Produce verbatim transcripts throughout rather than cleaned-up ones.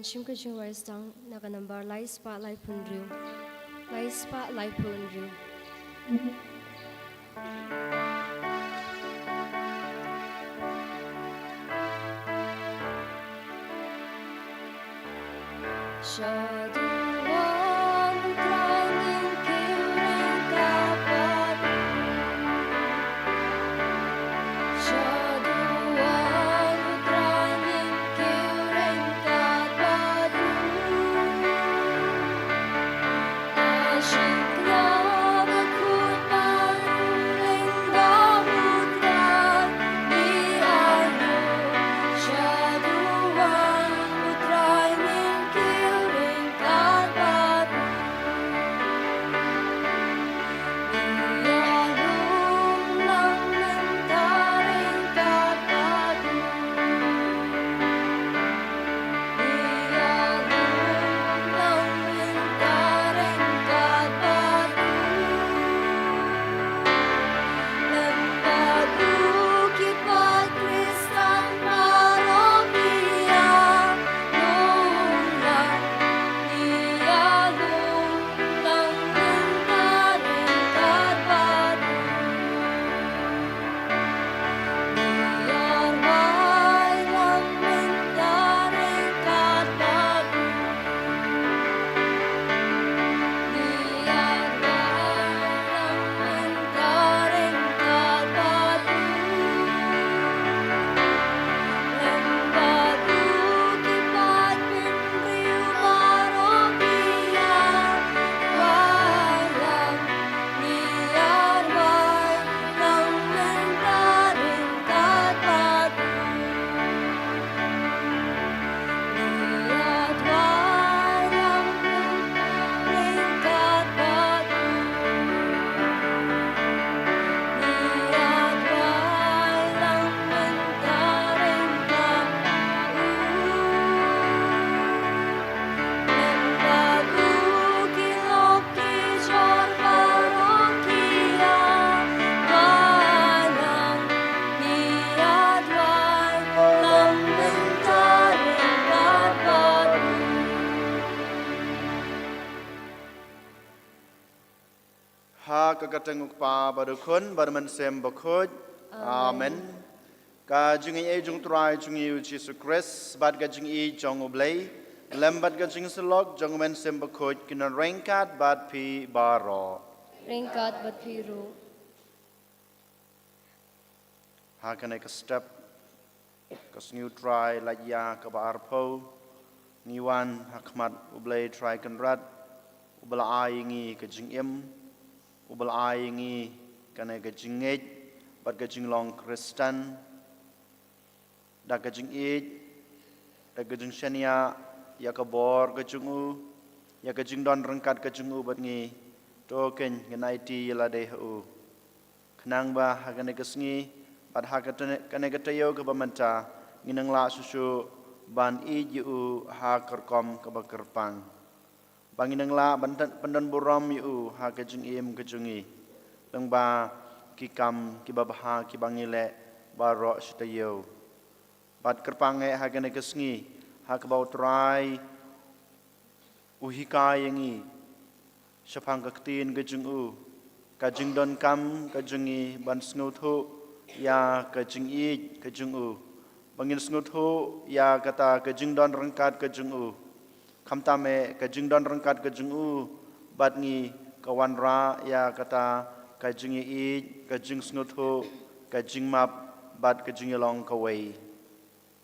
Shim ka jingrwai sdang na ka nambar lai spah laiphew hynriew. Lai spah laiphew hynriew. Ha ka kyrteng u Kpa bad u Khun bad u Mynsiem Bakhuid. Amen. Amen. Ka jingaiei jong u Trai jong ngi u Jisu Khrist bad ka jingïeit jong u Blei lem bad ka jingsyllok jong u Mynsiem Bakhuid kin don ryngkat bad phi baroh. Ryngkat bad phi ruh. Ha kane ka step, ka sngi u Trai lait ïa kaba arphew, ngi wan ha khmat u Blei Trai Kynrad, uba la ai ïa ngi ka jingim, uba la ai ïa ngi kane ka jingngeit bad ka jinglong Khristan. Da ka jingïeit, da ka jingshaniah ïa ka bor ka jong u, ïa ka jingdon ryngkat ka jong u bad ngi, to kein ngin aiti ïa lade ha u. Khnang ba ha kane ka sngi bad ha kane ka taïew kaba mynta ngin nang lah shuh shuh ban ïeit ïa u ha ka rukom kaba kyrpang. Ba ngin nang lah ban pyndon burom ïa u ha ka jingim ka jong ngi lyngba ki kam kiba bha kiba ngi leh baroh shi taïew. Bad kyrpang eh ha kane ka sngi ha kaba u Trai u hikai ïa ngi shaphang ka ktien ka jong u, ka jingdonkam ka jong ngi ban sngewthuh ïa ka jingïeit ka jong u, ba ngin sngewthuh ïa kata ka jingdon ryngkat ka jong u. Khamtam eh ka jingdon ryngkat ka jong u bad ngi ka wanrah ïa kata ka jingïeit, ka jingsngewthuh, ka jingmap bad ka jingïalong kawei.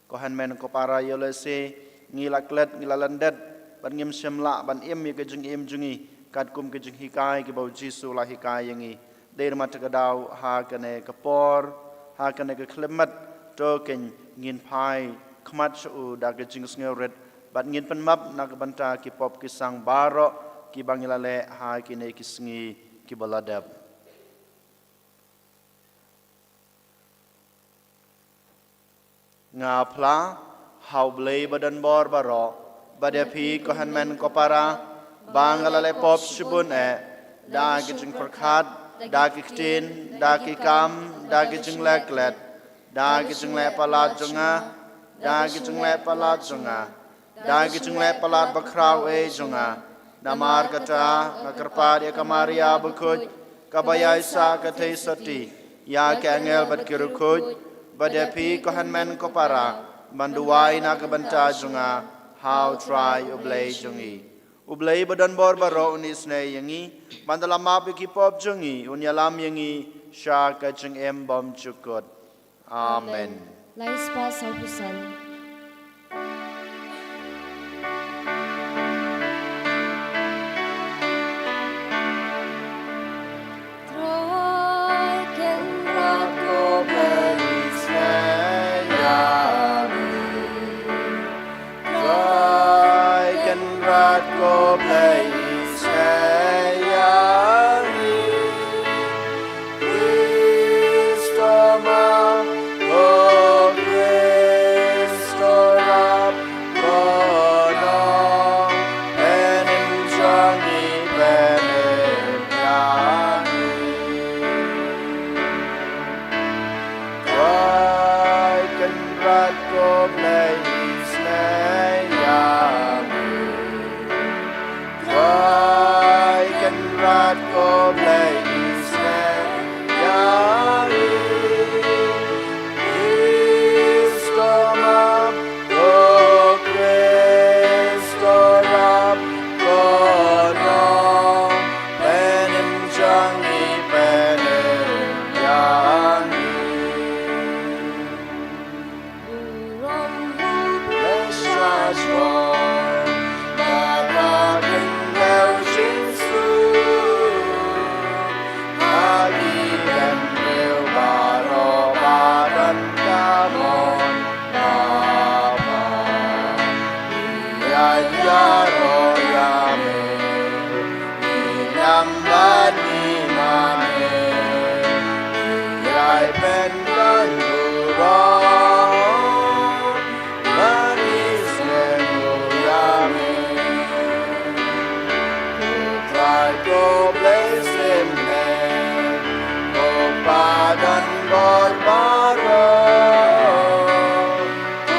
Ko hynmen ko para, ïoh lehse ngi la klet, ngi la lyndet bad ngim shym lah ban im ïa ka jingim jong ngi katkum ka jinghikai kaba u Jisu u la hikai ïa ngi. Dei namar kata ka daw ha kane ka por, ha kane ka khyllipmat, to kein ngin phai khmat sha u da ka jingsngewrit bad ngin pynmap na ka bynta ki pop ki sang baroh kiba ngi la leh ha kine ki sngi kiba la dep. Nga phla ha u Blei ba don bor baroh, bad ïa phi ko hynmen ko para, ba nga la leh pop shibun eh, da ki jingpyrkhat, da ki ktien, da ki kam, da ki jingleh klet, da ki jingleh palat jong nga, da ki jingleh palat jong nga. da ka jingleh palat bakhraw ei jong nga. Namar kata nga kyrpad ïa ka Maria bakhuid, kaba ïaisah ka theisotti ïa ki angel bad ki riewkhuid, bad ïa phi ko hynmen ko para, ban duwai na ka bynta jong nga ha U Trai U Blei jong ngi. U Blei ba don bor baroh un isynei ïa ngi, ban da la map ïa ki pop jong ngi, un ïalam ïa ngi sha ka jingim bymjukut. Amen. Lai spah sawphew san. Trai Kynrad ko Blei isynei ïa ngi. Trai Kynrad ko Blei isynei ïa ngi. Khrist u map, ko Khrist u rap, ko nongpynim jong ngi, pynim ïa ngi. Trai Kynrad ko Blei isynei ïa ngi. Trai Kynrad ko Blei isynei ïa ngi. Khrist u map, ko Khrist u rap, ko nongpynim jong ngi, pynim ïa ngi. Burom u Blei Shajrong, ba la khyndew jingsuk ha ki bynriew baroh ba don ka mon. Baba, ïa ïaroh ïa me, ngi ngam bad ngi mane, ïai pynban burom, ba ngi sngewthuh ïa me. Ko Trai ko Blei symbai, ko Pa don bor baroh,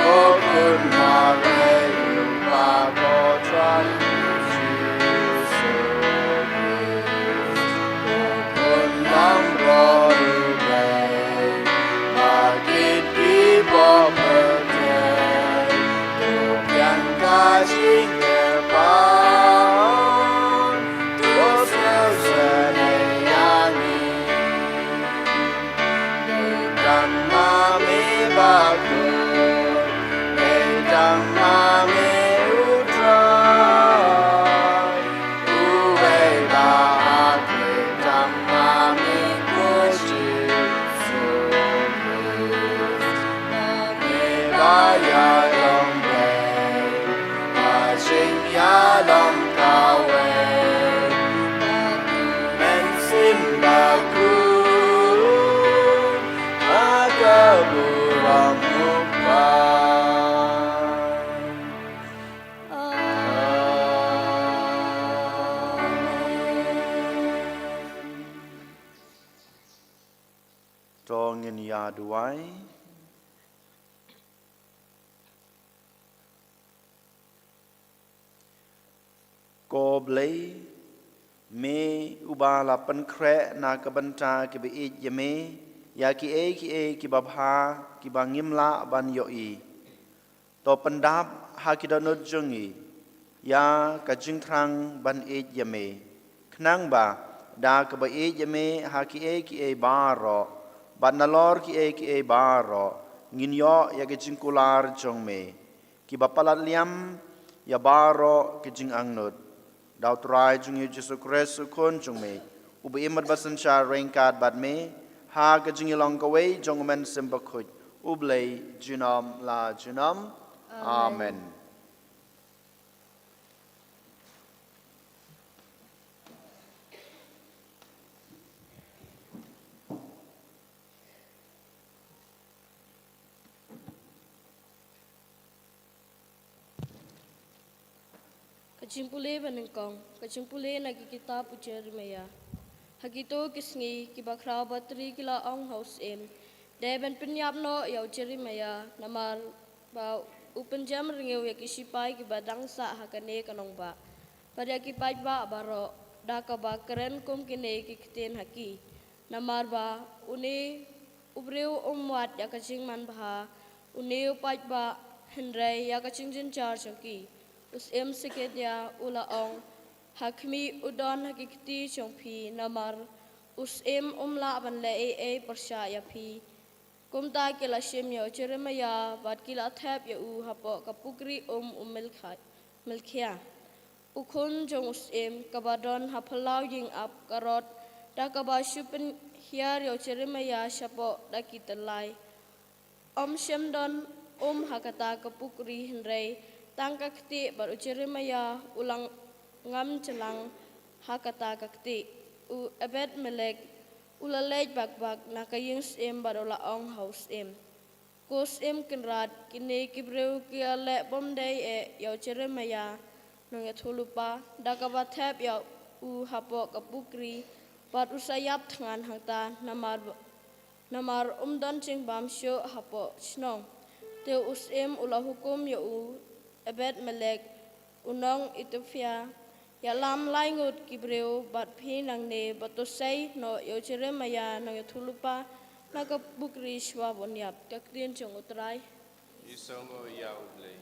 ko Khun Maria u Kpa, ko Trai Jisu Khrist, ko Khun Langbrot u Blei, ba kit ki pop pyrthei, to biang ka jingkyrpad, to sngewsynei ïa ngi. Dei tang ma me bakhuid, dei tang ma me U Trai, uwei ba hakyrpang ma me, ko Jisu Khrist, ma me ba ïalong Blei, ba jingïalong kawei, ba U Mynsiem Bakhuid, ba ka burom U Kpa. Amen. To ngin ïa duwai. Ko Blei, me uba la pynkhreh na ka bynta kiba ïeit ïa me ïa kiei kiei kiba bha kiba ngim lah ban ïohi. To pyndap ha ki dohnud jong ngi ïa ka jingthrang ban ïeit ïa me, khnang ba da kaba ïeit ïa me ha kiei kiei baroh bad nalor kiei kiei baroh ngin ïoh ïa ka jingkular jong me, kiba palat liam ïa baroh ki jingangnud. Da U Trai jong ngi U Jisu Khrist U Khun jong me, uba im bad ba synshar ryngkat bad me ha ka jingïalong kawei jong U Mynsiem Bakhuid, U Blei junom la junom. Amen. Amen. Ka jingpule ba nyngkong, ka jingpule na ki kitab u Jeremiah. Ha kito ki sngi kiba khraw batri ki la ong ha u syiem, dei ban pynïap noh ïa u Jeremiah, namar ba U pynjem rngiew ïa ki shipai kiba dang sah ha kane ka nongbah, bad ïa ki paidbah baroh, da kaba kren kum kine ki ktien ha ki. Namar ba une u briew um wad ïa ka jingmanbha, une u paidbah, hynrei ïa ka jingjynjar jong ki. U Syiem Sekharaïah u la ong, ha khmih u don ha ki kti jong phi, namar u Syiem um lah ban leh ei ei pyrshah ïa phi. Kumta ki la shim ïa u Jeremaïah bad ki la thep ïa u hapoh ka pukri um u Milkha-, Milkhia, u khun jong u Syiem, kaba don ha phyllaw ïing ap ka rot, da kaba shu pynhiar ïa u Jeremaïah shapoh da ki tyllai. Um shym don um ha kata ka pukri, hynrei tang ka ktieh, bad u Jeremaïah u la ngam jylliew ha kata ka ktieh. U Ebed-melek u la leit bak bak na ka ïing syiem bad u la ong ha u Syiem, Ko Syiem Kynrad, kine ki briew ki ïaleh bymdei eh ïa u Jeremaïah nongïathuhlypa, da kaba thep ïa u hapoh ka pukri, bad u sa ïap thngan hangta, namar, namar um don jingbam shuh hapoh shnong. Te u Syiem u la hukum ïa u Ebed-melek, u nong Ethiopia, ïalam lai ngut ki briew bad phi nangne, bad to sei noh ïa u Jeremaïah nongïathuhlypa na ka pukri shuwa ban ïap. Ka ktien jong u Trai. Ïasngewbha ïa u Blei.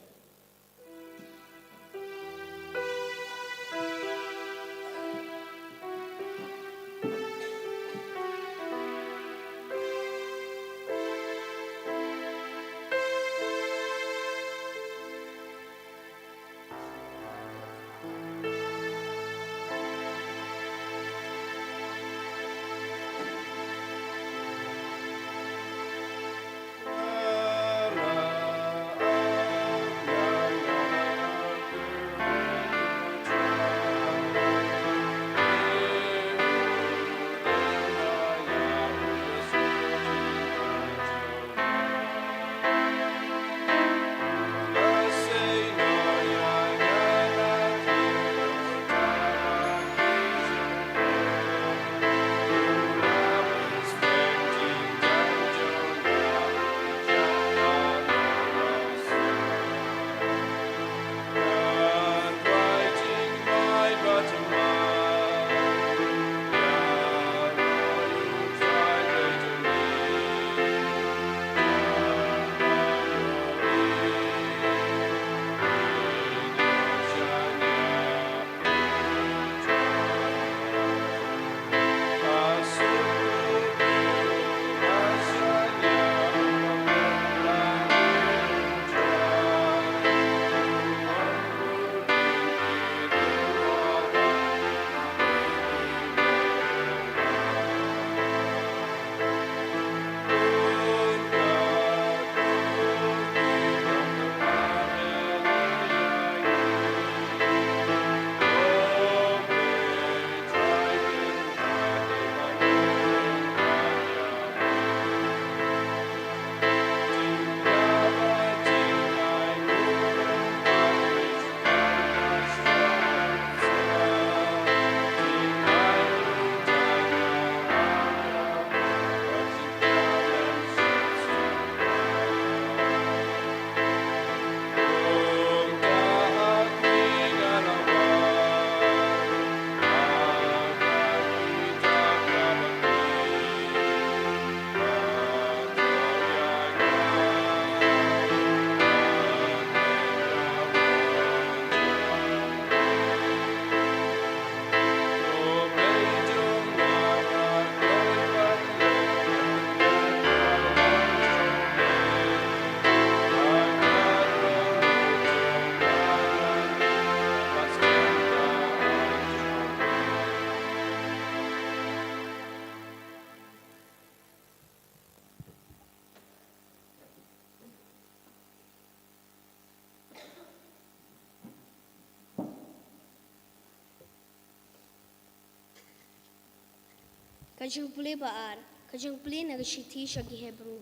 Ka jingpule ba ar, ka jingpule na ka shithi sha ki Hebru.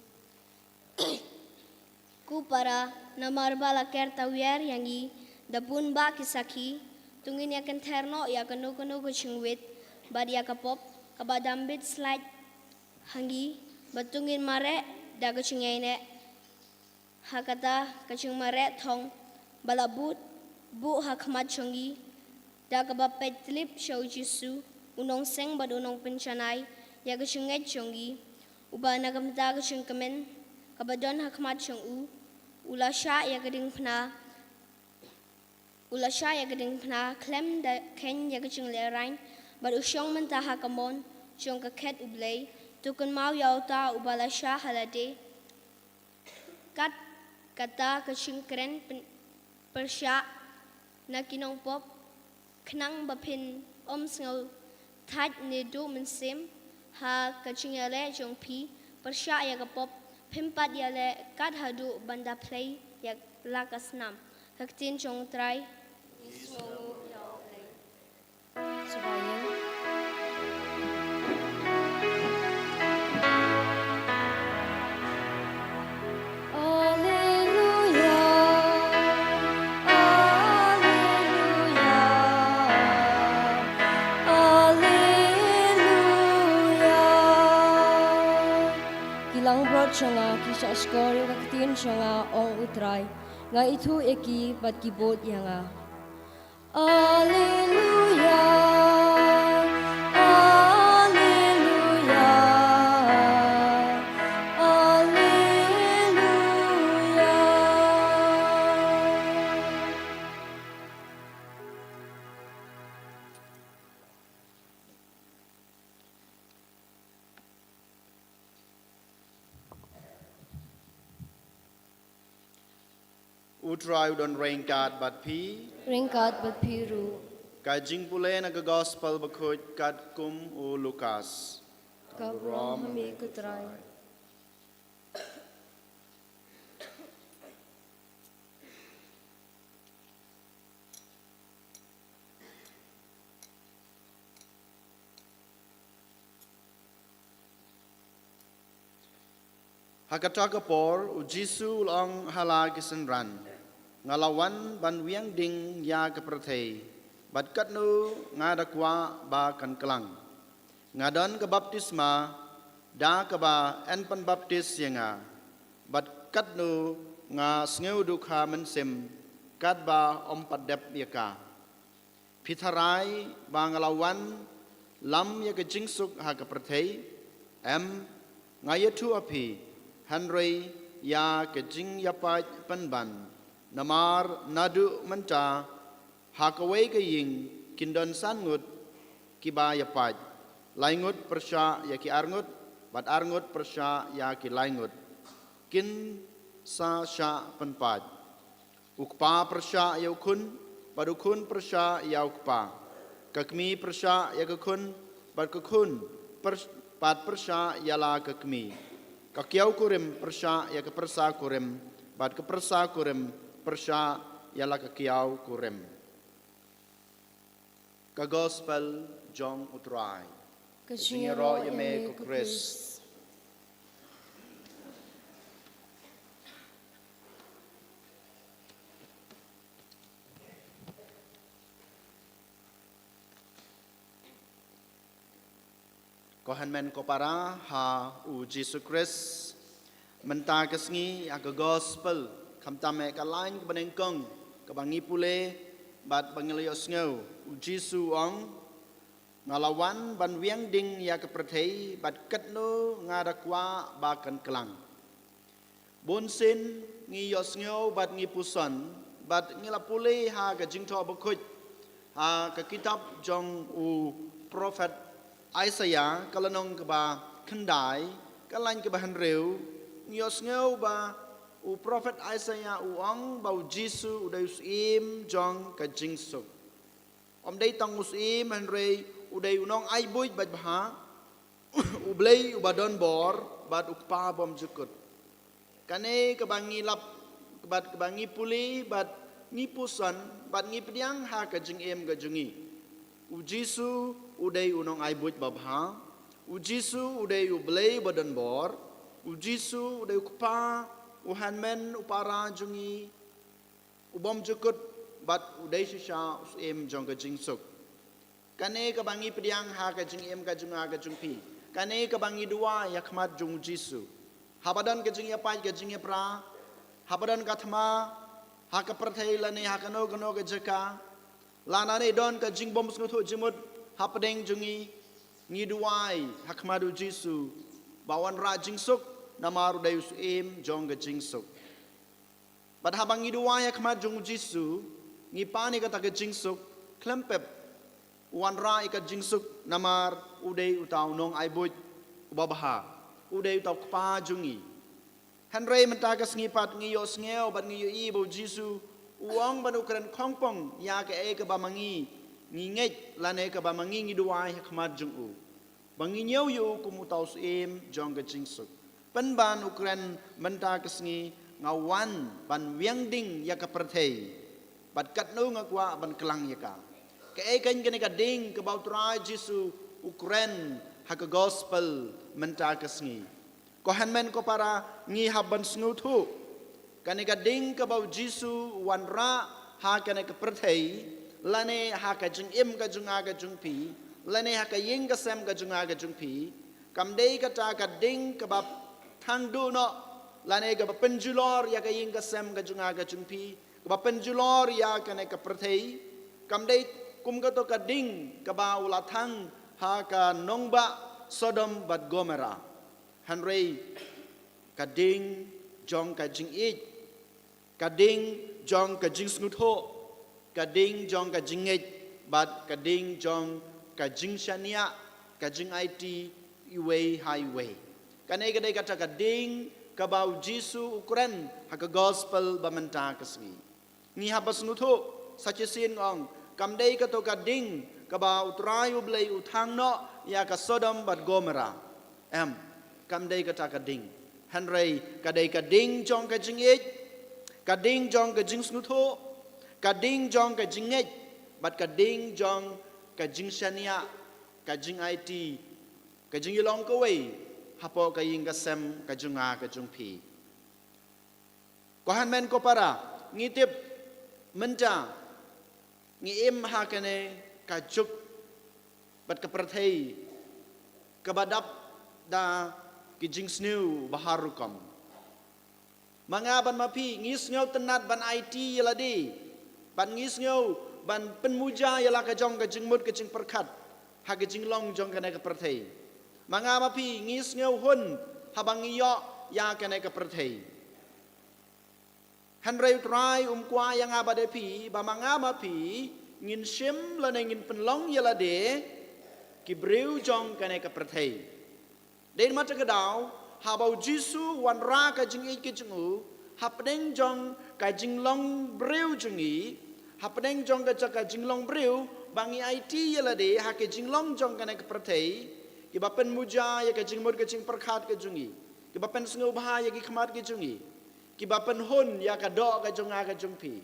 Ko para, namar ba la ker tawiar ïa ngi da bun bah ki sakhi, to ngin ïa kynther noh ïa kano kano ka jingwit bad ïa ka pop kaba dam bit slait ha ngi, bad to ngin mareh da ka jingïaineh Ha kata ka jingmareh thong ba la buh, buh ha khmat jong ngi, da kaba peit tlip sha u Jisu, u nongseng bad u nongpynjanai ïa ka jingngeit jong ngi, uba na ka bynta ka jingkmen kaba don ha khmat jong u, u la shah ïa ka diengphna, u la shah ïa ka diengphna khlem da kheiñ ïa ka jinglehrain, bad u shong mynta ha ka mon jong ka khet U Blei, to kynmaw ïa uta uba la shah ha lade. Kat kata ka jingkren pyn-, pyrshah na ki nongpop, khnang ba phin ym sngewthait ne duh mynsiem ha ka jingïaleh jong phi, pyrshah ïa ka pop, phim pat ïaleh kat haduh ban da plie ïa la ka snam. Ka ktien jong U Trai. Shuwa ïa. Alleluia, alleluia, alleluia. Ki langbrot jong nga ki shahshkor ïa ka ktien jong nga, ong U Trai. Nga ithuh ïa ki bad ki bud ïa nga. Alleluia, alleluia, alleluia. U Trai u don ryngkat bad phi. Ryngkat bad phi ruh. Ka jingpule na ka Gospel Bakhuid katkum u Lukas. Ka burom ha me ko Trai. Ha kata ka por, u Jisu u la ong ha la ki synran, "Nga la wan ban wiang ding ïa ka pyrthei, bad katno nga da kwah ba kan klang. Nga don ka baptisma da kaba yn pynbaptis ïa nga, bad katno nga sngew dukha mynsiem katba ym pat dep ïa ka. Phi tharai ba nga la wan lam ïa ka jingsuk ha ka pyrthei? Em, nga ïathuh ha phi, hynrei ïa ka jingïapait pynban. Namar naduh mynta ha kawei ka ïing kin don san ngut kiba ïapait, lai ngut pyrshah ïa ki ar ngut, bad ar ngut pyrshah ïa ki lai ngut. Kin sa shah pynpait. U kpa pyrshah ïa u khun, bad u khun pyrshah ïa u kpa. Ka kmie pyrshah ïa ka khun, bad ka khun pyr-, bad pyrshah ïa la ka kmie. Ka kiaw kurim pyrshah ïa ka pyrsa kurim, bad ka pyrsa kurim pyrshah ïa la ka kiaw kurim." Ka Gospel jong U Trai. Ka jingïaroh ïa me ko Khrist. Ko hynmen ko para ha u Jisu Khrist, mynta ka sngi ha ka Gospel, khamtam eh ka lain kaba nyngkong kaba ngi pule bad ba ngi la ïohsngew, u Jisu u ong, "Nga la wan ban wiang ding ïa ka pyrthei, bad katno nga da kwah ba kan klang." Bun sien ngi ïohsngew bad ngi puson, bad ngi la pule ha ka Jingthoh Bakhuid, ha ka kitab jong u prophet Isaiah, ka lynnong kaba khyndai, ka lain kaba hynriew, ngi ïohsngew ba u prophet Isaiah u ong ba u Jisu u dei u syiem jong ka jingsuk. Ym dei tang u syiem, hynrei u dei u nongai buit bad bha, u Blei uba don bor, bad u Kpa bymjukut. Kane kaba ngi lap, bad kaba ngi pule, bad ngi puson, bad ngi pdiang ha ka jingim ka jong ngi. U Jisu u dei u nongai buit ba bha. U Jisu u dei u Blei uba don bor. U Jisu u dei u Kpa, u hynmen, u para jong ngi, u bymjukut, bad u dei shisha u syiem jong ka jingsuk. Kane kaba ngi pdiang ha ka jingim ka jong nga ka jong phi. Kane kaba ngi duwai ha khmat jong u Jisu. Haba don ka jingïapait ka jingïapra, Haba don ka thma ha ka pyrthei lane ha kano kano ka jaka, lane don ka jingbym sngewthuh jingmut hapdeng jong ngi, ngi duwai ha khmat u Jisu ba u wanrah jingsuk, namar u dei u syiem jong ka jingsuk. Bad haba ngi duwai ha khmat jong u Jisu, ngi pan ïa kata ka jingsuk, khlem pep u wanrah ïa ka jingsuk, namar u dei uta u nongai buit uba bha, u dei uta u Kpa jong ngi. Hynrei mynta ka sngi pat ngi ïohsngew bad ngi ïohi ba u Jisu u ong ban u kren khongpong ïa kaei kaba ma ngi ngi ngeit lane kaba ma ngi ngi duwai ha khmat jong u, ba ngi ñiew ïa u kum uta u syiem jong ka jingsuk. Pynban u kren mynta ka sngi, nga wan ban wiang ding ïa ka pyrthei, bad katno nga kwah ban klang ïa ka. Kaei kane ka ding kaba u Trai Jisu u kren ha ka gospel mynta ka sngi? Ko hynmen ko para, ngi hap ban sngewthuh kane ka ding kaba u Jisu u wanrah ha kane ka pyrthei, lane ha ka jingim ka jong nga ka jong phi, lane ha ka ïing ka sem ka jong nga ka jong phi, kam dei kata ka ding kaba thang duh noh, lane kaba pynjulor ïa ka ïing ka sem ka jong nga ka jong phi, kaba pynjulor ïa kane ka pyrthei. Kam dei kum kato ka ding kaba u la thang ha ka nongbah Sodom bad Gomorrah. Hynrei ka ding jong ka jingïeit, ka ding jong ka jingsngewthuh, ka ding jong ka jingngeit, bad ka ding jong ka jingshaniah, ka jingaiti iwei ha iwei. Kane ka dei kata ka ding kaba u Jisu u kren ha ka gospel ba mynta ka sngi. Ngi hap ban sngewthuh, sa shisien nga ong, kam dei kato ka ding kaba u Trai u Blei u thang noh ïa ka Sodom bad Gomorrah. Em, kam dei kata ka ding. Hynrei ka dei ka ding jong ka jingïeit, ka ding jong ka jingsngewthuh, ka ding jong ka jingngeit, bad ka ding jong ka jingshaniah, ka jingaiti, ka jingïalong kawei hapoh ka ïing ka sem ka jong nga ka jong phi. Ko hynmen ko para, ngi tip mynta ngi im ha kane ka juk bad ka pyrthei kaba dap da ki jingsniew ba har rukom. Ma nga bad ma phi ngi sngewtynnat ban aiti ïa lade, bad ngi sngew ban pynmuja ïa la ka jong ka jingmut ka jingpyrkhat ha ka jinglong jong kane ka pyrthei. Ma nga ma phi ngi sngew hun haba ngi ïoh ïa kane ka pyrthei. Hynrei u Trai um kwah ïa nga bad ïa phi ba ma nga ma phi ngin shim lane ngin pynlong ïa lade ki briew jong kane ka pyrthei. Dei namar kata ka daw, haba u Jisu u wanrah ka jingïeit ka jong u hapdeng jong ka jinglong briew jong ngi, hapdeng jong ka jaka jinglong briew ba ngi aiti ïa lade ha ka jinglong jong kane ka pyrthei, kiba pynmuja ïa ka jingmut ka jingpyrkhat ka jong ngi, kiba pynsngewbha ïa ki khmat ka jong ngi, kiba pynhun ïa ka doh ka jong nga ka jong phi.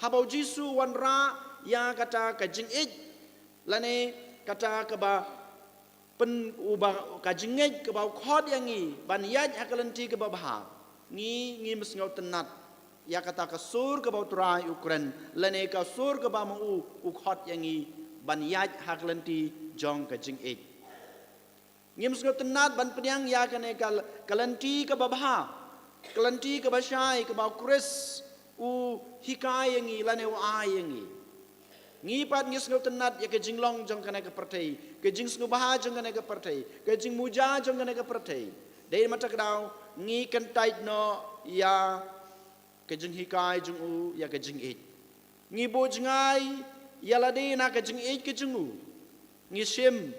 Haba u Jisu u wanrah ïa kata ka jingïeit lane kata kaba pyn uba ka jingngeit kaba u khot ïa ngi ban ïaid ha ka lynti kaba bha, ngi ngim sngewtynnat ïa kata ka sur kaba u Trai u kren lane ka sur kaba ma u u khot ïa ngi ban ïaid ha ka lynti jong ka jingïeit. Ngim sngewtynnat ban pdiang ïa kane ka, ka lynti kaba bha, ka lynti kaba shai kaba u Khrist u hikai ïa ngi lane u ai ïa ngi. Ngi pat ngi sngewtynnat ïa ka jinglong jong kane ka pyrthei, ka jingsngewbha jong kane ka pyrthei, ka jingmuja jong kane ka pyrthei. Dei namar kata ka daw ngi kyntait noh ïa ka jinghikai jong u ïa ka jingïeit. Ngi buh jngai ïa lade na ka jingïeit ka jong u. Ngi shim,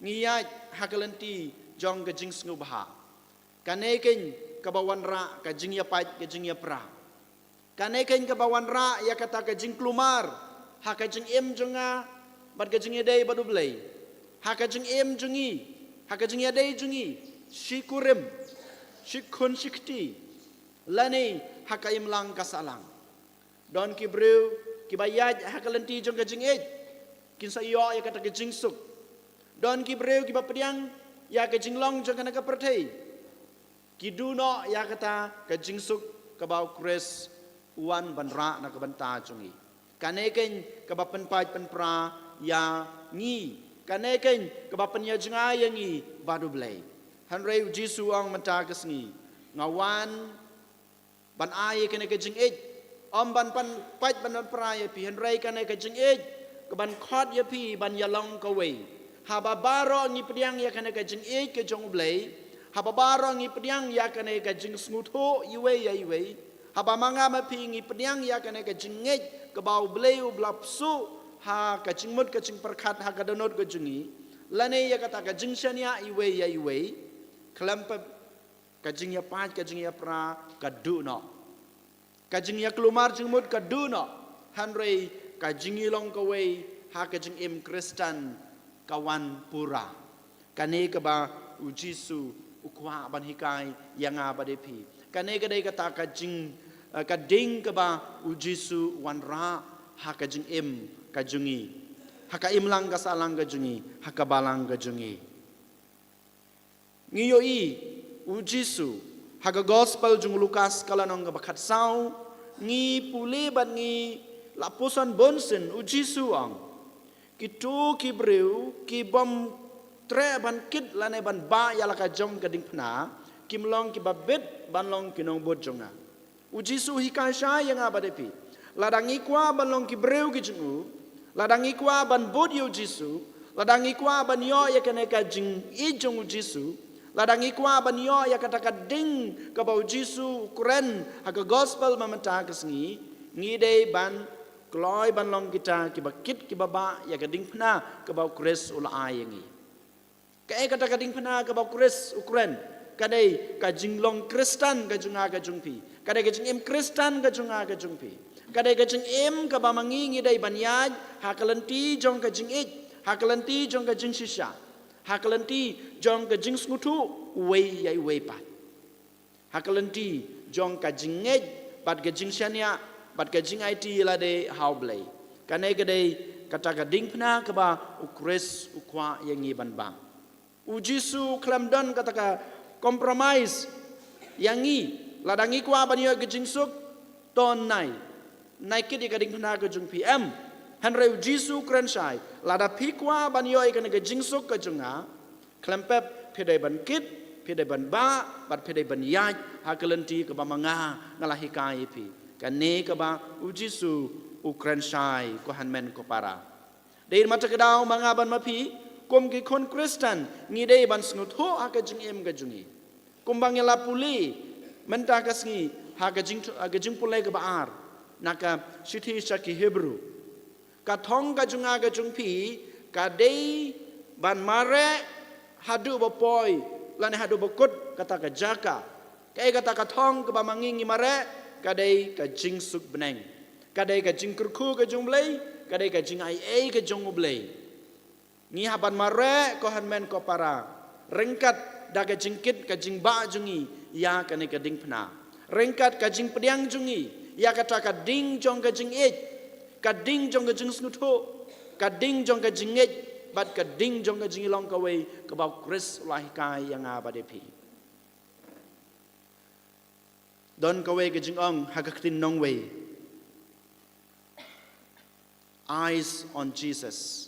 ngi ïaid ha ka lynti jong ka jingsngewbha. Kane keiñ kaba wanrah ka jingïapait ka jingïapra. Kane keiñ kaba wanrah ïa kata ka jingkulmar ha ka jingim jong nga bad ka jingïadei bad u Blei, ha ka jingim jong ngi, ha ka jingïadei jong ngi, shi kurim, shi khun shi kti, lane ha ka imlang ka sahlang. Don ki briew kiba ïaid ha ka lynti jong ka jingïeit, kin sa ïoh ïa kata ka jingsuk. Don ki briew kiba pdiang ïa ka jinglong jong kane ka pyrthei, ki duh noh ïa kata ka jingsuk kaba u Khrist u wan ban rah na ka bynta jong ngi. Kane keiñ kaba pynpait pynpra ïa ngi. Kane keiñ kaba pynïajngai ïa ngi bad u Blei. Hynrei u Jisu u ong mynta ka sngi, nga wan Ban ai ïa kane ka jingïeit, ym ban pan pait ban pra ïa phi, hynrei kane ka jingïeit ka ban khot ïa phi ban ïalong kawei. Haba baroh ngi pdiang ïa kane ka jingïeit ka jong U Blei, haba baroh ngi pdiang ïa kane ka jingsngewthuh iwei ïa iwei, haba ma nga ma phi ngi pdiang ïa kane ka jingngeit kaba U Blei u la pynsuh ha ka jingmut ka jingpyrkhat ha ka dohnud ka jong ngi, lane ïa kata ka jingshaniah iwei ïa iwei, khlem pep ka jingïapait ka jingïapra ka duh noh. Ka jingïaklumar jingmut ka duh noh. Hynrei ka jingïalong kawei ha ka jingim Khristan ka wan pura. Kane kaba U Jisu u kwah ban hikai ïa nga bad ïa phi. Kane ka dei kata ka jing, eh, ka ding kaba U Jisu u wanrah ha ka jingim ka jong ngi, ha ka imlang ka sahlang ka jong ngi, ha ka balang ka jong ngi. Ngi ïohi U Jisu ha ka Gospel jong u Lukas ka lynnong kaba khatsaw, ngi pule bad ngi la puson bunsien, U Jisu u ong, kito ki briew ki bym treh ban kit lane ban bah ïa la ka jong ka diengphna, kim long kiba bit ban long ki nongbud jong nga. U Jisu u hikai shai ïa nga bad ïa phi. Lada ngi kwah ban long ki briew ki jong u, lada ngi kwah ban bud ïa U Jisu, lada ngi kwah ban ïoh ïa kane ka jingïeit jong U Jisu, lada ngi kwah ban ïoh ïa kata ka ding kaba U Jisu u kren ha ka Gospel mynta ka sngi, ngi dei ban kloi ban long kita kiba kit kiba bah ïa ka diengphna kaba U Khrist u la ai ïa ngi. Kaei kata ka diengphna kaba U Khrist u kren? Ka dei ka jinglong Khristan ka jong nga ka jong phi. Ka dei ka jingim Khristan ka jong nga ka jong phi. Ka dei ka jingim kaba ma ngi ngi dei ban ïaid ha ka lynti jong ka jingïeit, ha ka lynti jong ka jingshisha, ha ka lynti jong ka jingsngewthuh uwei ïa uwei pat, ha ka lynti jong ka jingngeit bad ka jingshaniah bad ka jingaiti lade ha U Blei. Kane ka dei kata ka diengphna kaba U Khrist u kwah ïa ngi ban bah. U Jisu u khlem don kata ka compromise ïa ngi. Lada ngi kwah ban ïoh ka jingsuk, to nai, nai kit ïa ka diengphna ka jong phi, em. Hynrei U Jisu u kren shai, lada phi kwah ban ïoh ïa kane ka jingsuk ka jong nga, khlem pep phi dei ban kit, phi dei ban bah bad phi dei ban ïaid ha ka lynti kaba ma nga nga la hikai ïa phi. Kane kaba U Jisu u kren shai, ko hynmen ko para. Dei mynta ka daw ma nga bad ma phi kum ki khun Khristan ngi dei ban sngewthuh ha ka jingim ka jong ngi. Kumba ngi la pule mynta ka sngi ha ka jing, ha ka jingpule kaba ar na ka shithi sha ki Hebru. Ka thong ka jong nga ka jong phi ka dei ban mareh haduh ba poi lane haduh ba kut kata ka jaka. Kaei kata ka thong kaba ma ngi ngi mareh? Ka dei ka jingsuk bneng. Ka dei ka jingkyrkhu ka jong U Blei, ka dei ka jingaiei ka jong U Blei. Ngi hap ban mareh, ko hynmen ko para, ryngkat da ka jingkit ka jingbah jong ngi ïa kane ka diengphna, ryngkat ka jingpdiang jong ngi ïa kata ka ding jong ka jingïeit, ka ding jong ka jingsngewthuh, ka ding jong ka jingngeit bad ka ding jong ka jingïalong kawei kaba U Khrist u la hikai ïa nga bad ïa phi. Don kawei ka jingong ha ka ktien nongwei: eyes on Jesus,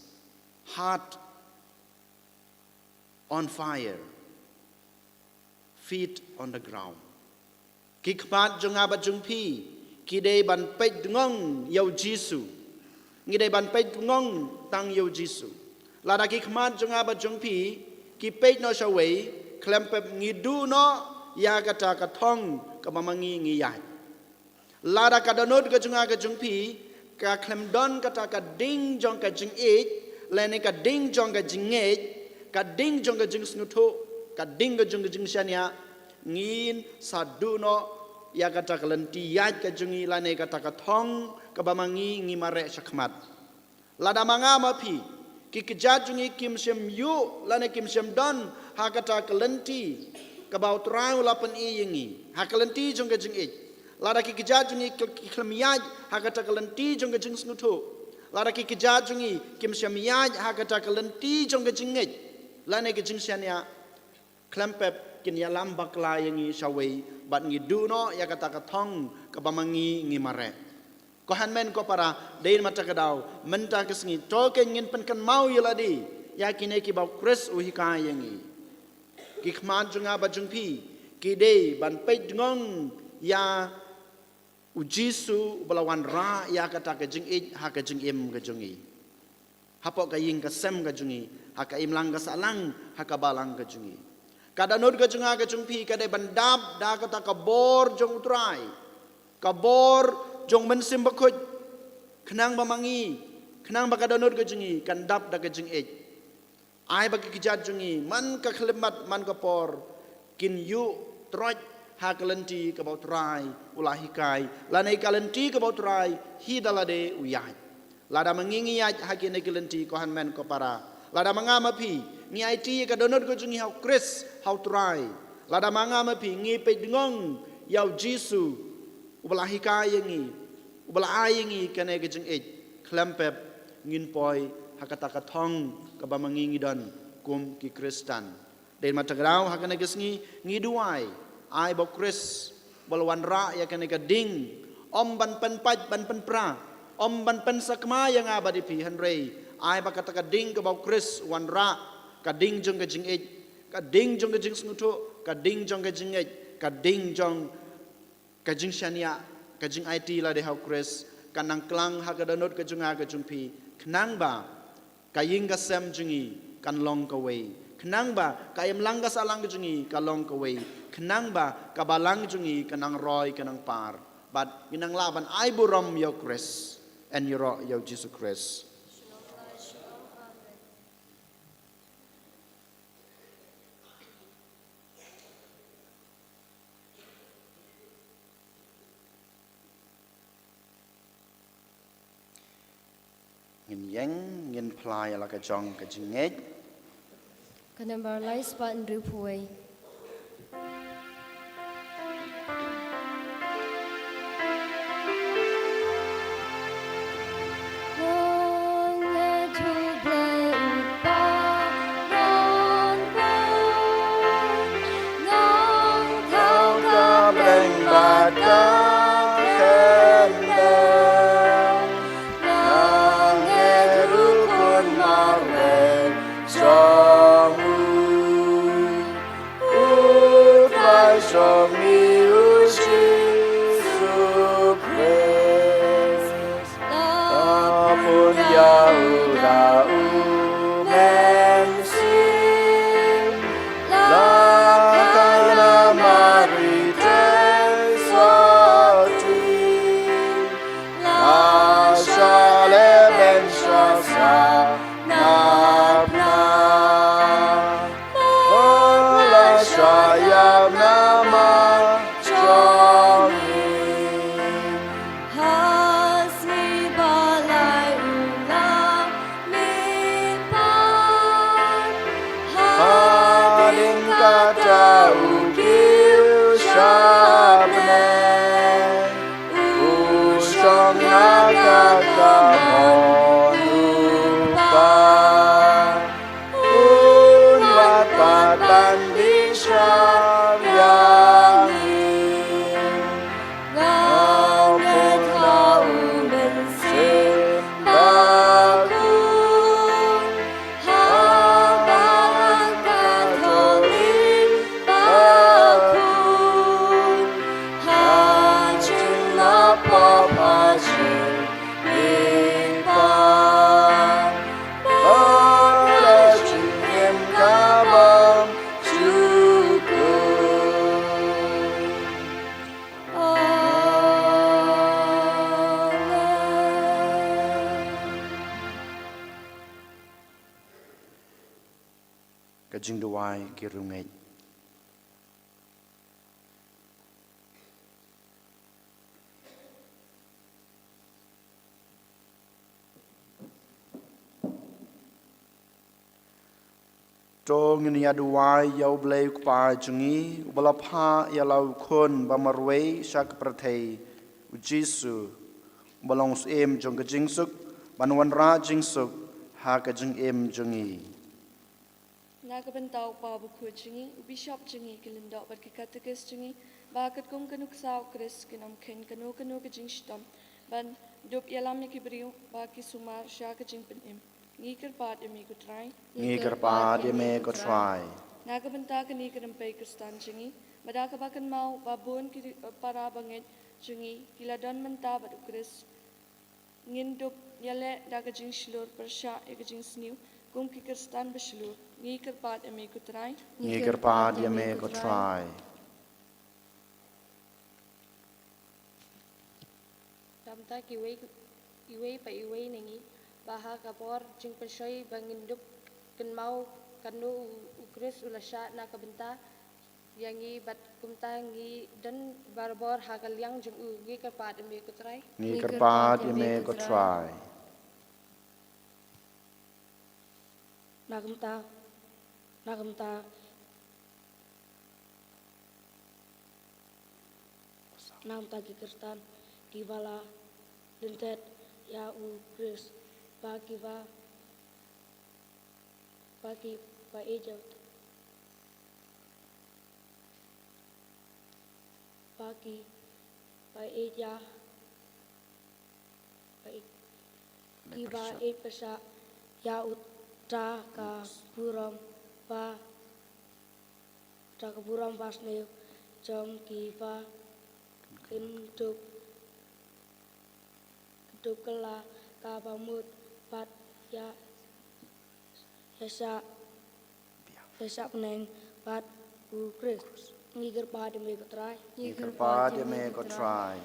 heart on fire, feet on the ground. Ki khmat jong nga bad jong phi ki dei ban peit tngong ïa U Jisu. Ngi dei ban peit tngong tang ïa U Jisu. Lada ki khmat jong nga bad jong phi ki peit noh shawei, khlem pep ngi duh noh ïa kata ka thong kaba ma ngi ngi ïaid. Lada ka dohnud ka jong nga ka jong phi ka khlem don kata ka ding jong ka jingïeit, lane ka ding jong ka jingngeit, ka ding jong ka jingsngewthuh, ka ding ka jong ka jingshaniah, ngin sa duh noh ïa kata ka lynti ïaid ka jong ngi lane kata ka thong kaba ma ngi ngi mareh shakhmat. Lada ma nga ma phi, ki kjat jong ngi kim shym ïuh lane kim shym don ha kata ka lynti kaba U Trai u la pyni ïa ngi, ha ka lynti jong ka jingïeit. Lada ki kjat jong ngi ki, ki khlem ïaid ha kata ka lynti jong ka jingsngewthuh, lada ki kjat jong ngi kim shym ïaid ha kata ka lynti jong ka jingngeit lane ka jingshaniah, khlem pep kin ïalam bakla ïa ngi shawei bad ngi duh noh ïa kata ka thong kaba ma ngi ngi mareh. Ko hynmen ko para, dei mynta ka daw, mynta ka sngi, to kein ngin pynkynmaw ïa lade ïa kine kiba U Khrist u hikai ïa ngi. Ki khmat jong nga bad jong phi ki dei ban peit tngong ïa U Jisu uba la wanrah ïa kata ka jingïeit ha ka jingim ka jong ngi. Hapoh ka ïing ka sem ka jong ngi, ha ka imlang ka sahlang, ha ka balang ka jong ngi. Ka dohnud ka jong nga ka jong phi ka dei ban dap da kata ka bor jong U Trai. Ka bor jong U Mynsiem Bakhuid. Khnang ba ma ngi, khnang ba ka dohnud ka jong ngi kan dap da ka jingïeit. Ai ba ki kjat jong ngi, man ka khyllipmat, man ka por, kin ïuh troit ha ka lynti kaba U Trai u la hikai, lane ka lynti kaba U Trai hi da lade u ïaid. Lada ma ngi ngi ïaid ha kine ki lynti, ko hynmen ko para, lada ma nga ma phi ngi aiti ïa ka dohnud ka jong ngi ha U Khrist, ha U Trai, lada ma nga ma phi ngi peit dngong ïa U Jisu uba la hikai ïa ngi, uba la ai ïa ngi kane ka jingïeit, khlem pep ngin poi ha kata ka thong kaba ma ngi ngi don kum ki Khristan. Dei ma ta ka daw ha kane ka sngi ngi duwai, ai ba U Khrist uba la wanrah ïa kane ka ding, ym ban pynpait ban pynpra, ym ban pynsakma ïa nga bad ïa phi, hynrei ai ba kata ka ding kaba U Khrist u wanrah, ka ding jong ka jingïeit, ka ding jong ka jingsngewthuh, ka ding jong ka jingngeit, ka ding jong ka jingshaniah, ka jingaiti lade ha U Khrist, kan nang klang ha ka dohnud ka jong nga ka jong phi, khnang ba ka ïing ka sem jong ngi kan long kawei, khnang ba ka imlang ka sahlang ka jong ngi ka long kawei, khnang ba ka balang jong ngi ka nang roi ka nang par. Bad ngin nang lah ban ai burom ïa U Khrist, yn ïaroh ïa U Jisu Khrist. Ngin ïeng, ngin phla ïa la ka jong ka jingngeit. Ka nambar lai spah hynriewphew wei. Jong u, U Trai jong ngi U Jisu Khrist. La pun ïa u da U Mynsiem, la kha na Mari Theisotti. La shah leh beiñ sha sahnarphna. Bad la shah ïap namar jong ngi. Ha sngi ba lai u la mihpat. Hadien kata u kiew sha bneng. U shong ha ka kamon U Kpa. Un wad pat ban bishar ïa ngi. Nga ngeit ha U Mynsiem Bakhuid. Ha Balang Katholik bakhuid, ha jingïap, ha jingmihpat, bad ha jingim ka bymjukut. Amen. Ka jingduwai ki riewngeit. To ngin ïa duwai ïa U Blei U Kpa jong ngi, uba la phah ïa la u Khun ba marwei sha ka pyrthei, U Jisu, uba long u syiem jong ka jingsuk, ban wanrah jingsuk ha ka jingim jong ngi. Na ka bynta u Kpa Bakhuid jong ngi, u Bishop jong ngi, ki lyngdoh bad ki katekist jong ngi, ba katkum ka nuksa u Khrist kin ym kheiñ kano kano ka jingshitom, ban dup ïalam ïa ki briew ba ki sumar sha ka jingpynim. Ngi kyrpad ïa me ko Trai. Ngi kyrpad ïa me ko Trai. Na ka bynta kane ka rympei Khristan jong ngi, ba da kaba kynmaw ba bun ki ri-, para bangeit jong ngi ki la don mynta bad u Khrist. Ngin dup ïaleh da ka jingshlur pyrshah ïa ka jingsniew kum ki Khristan ba shlur. Ngi kyrpad ïa me ko Trai. Ngi kyrpad ïa me ko Trai. Namta kiwei, iwei pa iwei na ngi, ba ha ka por jingpynshoi ba ngin dup kynmaw katno u, u Khrist u la shah na ka bynta ïa ngi, bad kumta ngi don barabor ha ka liang jong u. Ngi kyrpad ïa me ko Trai. Ngi kyrpad ïa me ko Trai. Na ka bynta, na ka bynta, na ka bynta ki Khristan kiba la lyndet ïa u Khrist, ba kiba, ba kiba ïeit ïa, ba ki, ba ïeit ïa, ba ïeit, kiba ïeit pyrshah ïa uta ka burom ba, uta ka burom ba sniew jong kiba kyndup, kyndup kylla kaba mut bad ïa, ïa shah, ïa shah bneng bad u Khrist. Ngi kyrpad ïa me ko Trai. Ngi kyrpad ïa me ko Trai.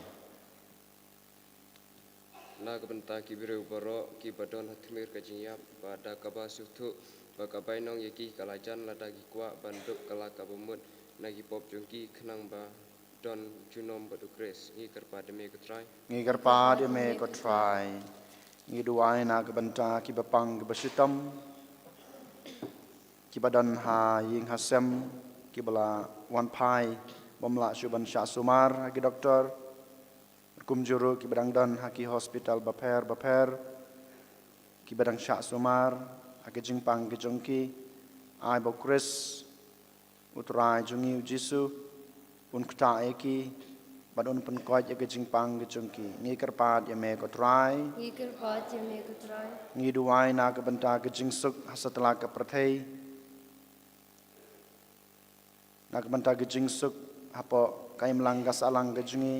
Na ka bynta ki briew baroh kiba don ha khmih ka jingïap, ba da kaba sngewthuh ba ka bainong ïa ki ka la jan, lada ki kwah ban dup kylla kaba mut na ki pop jong ki, khnang ba don junom bad u Khrist. Ngi kyrpad ïa me ko Trai. Ngi kyrpad ïa me ko Trai. Ngi duwai na ka bynta kiba pang kiba shitom, kiba don ha ïing ha sem, kiba la wan phai bym lah shuh ban shah sumar ha ki doktor. Kumjuh ruh kiba dang don ha ki hospital bapher bapher, kiba dang shah sumar ha ki jingpang ki jong ki. Ai ba u Khrist, u Trai jong ngi u Jisu, un ktah ïa ki bad un pynkoit ïa ki jingpang ki jong ki. Ngi kyrpad ïa me ko Trai. Ngi kyrpad ïa me ko Trai. Ngi duwai na ka bynta ka jingsuk ha satlak ka pyrthei, na ka bynta ka jingsuk hapoh ka imlang ka sahlang ka jong ngi,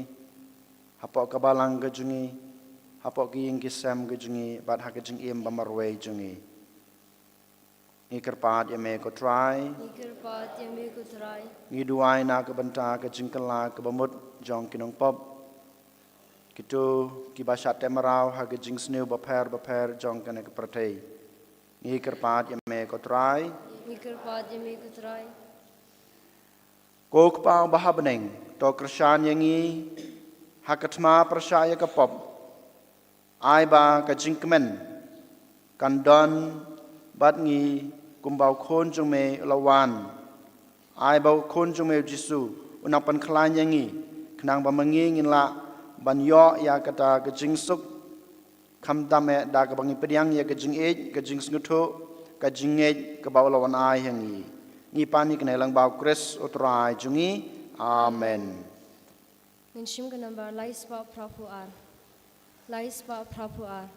hapoh ka balang ka jong ngi, hapoh ki ïing ki sem ka jong ngi, bad ha ka jingim ba marwei jong ngi. Ngi kyrpad ïa me ko Trai. Ngi kyrpad ïa me ko Trai. Ngi duwai na ka bynta ka jingkylla kaba mut jong ki nongpop, kito kiba shah teh mraw ha ka jingsniew bapher bapher jong kane ka pyrthei. Ngi kyrpad ïa me ko Trai. Ngi kyrpad ïa me ko Trai. Ko Kpa uba ha bneng, to kyrshan ïa ngi ha ka thma pyrshah ïa ka pop. Ai ba ka jingkmen kan don bad ngi kumba u Khun jong me u la wan. Ai ba u Khun jong me u Jisu u nang pynkhlaiñ ïa ngi, khnang ba ma ngi ngin lah ban ïoh ïa kata ka jingsuk, khamtam eh da kaba ngi pdiang ïa ka jingïeit, ka jingsngewthuh, ka jingngeit kaba u la wan ai ha ngi. Ngi pan ïa kane lyngba u Khrist u Trai jong ngi. Amen. Ngin shim ka nambar lai spah phra phew ar. Lai spah phra phew ar.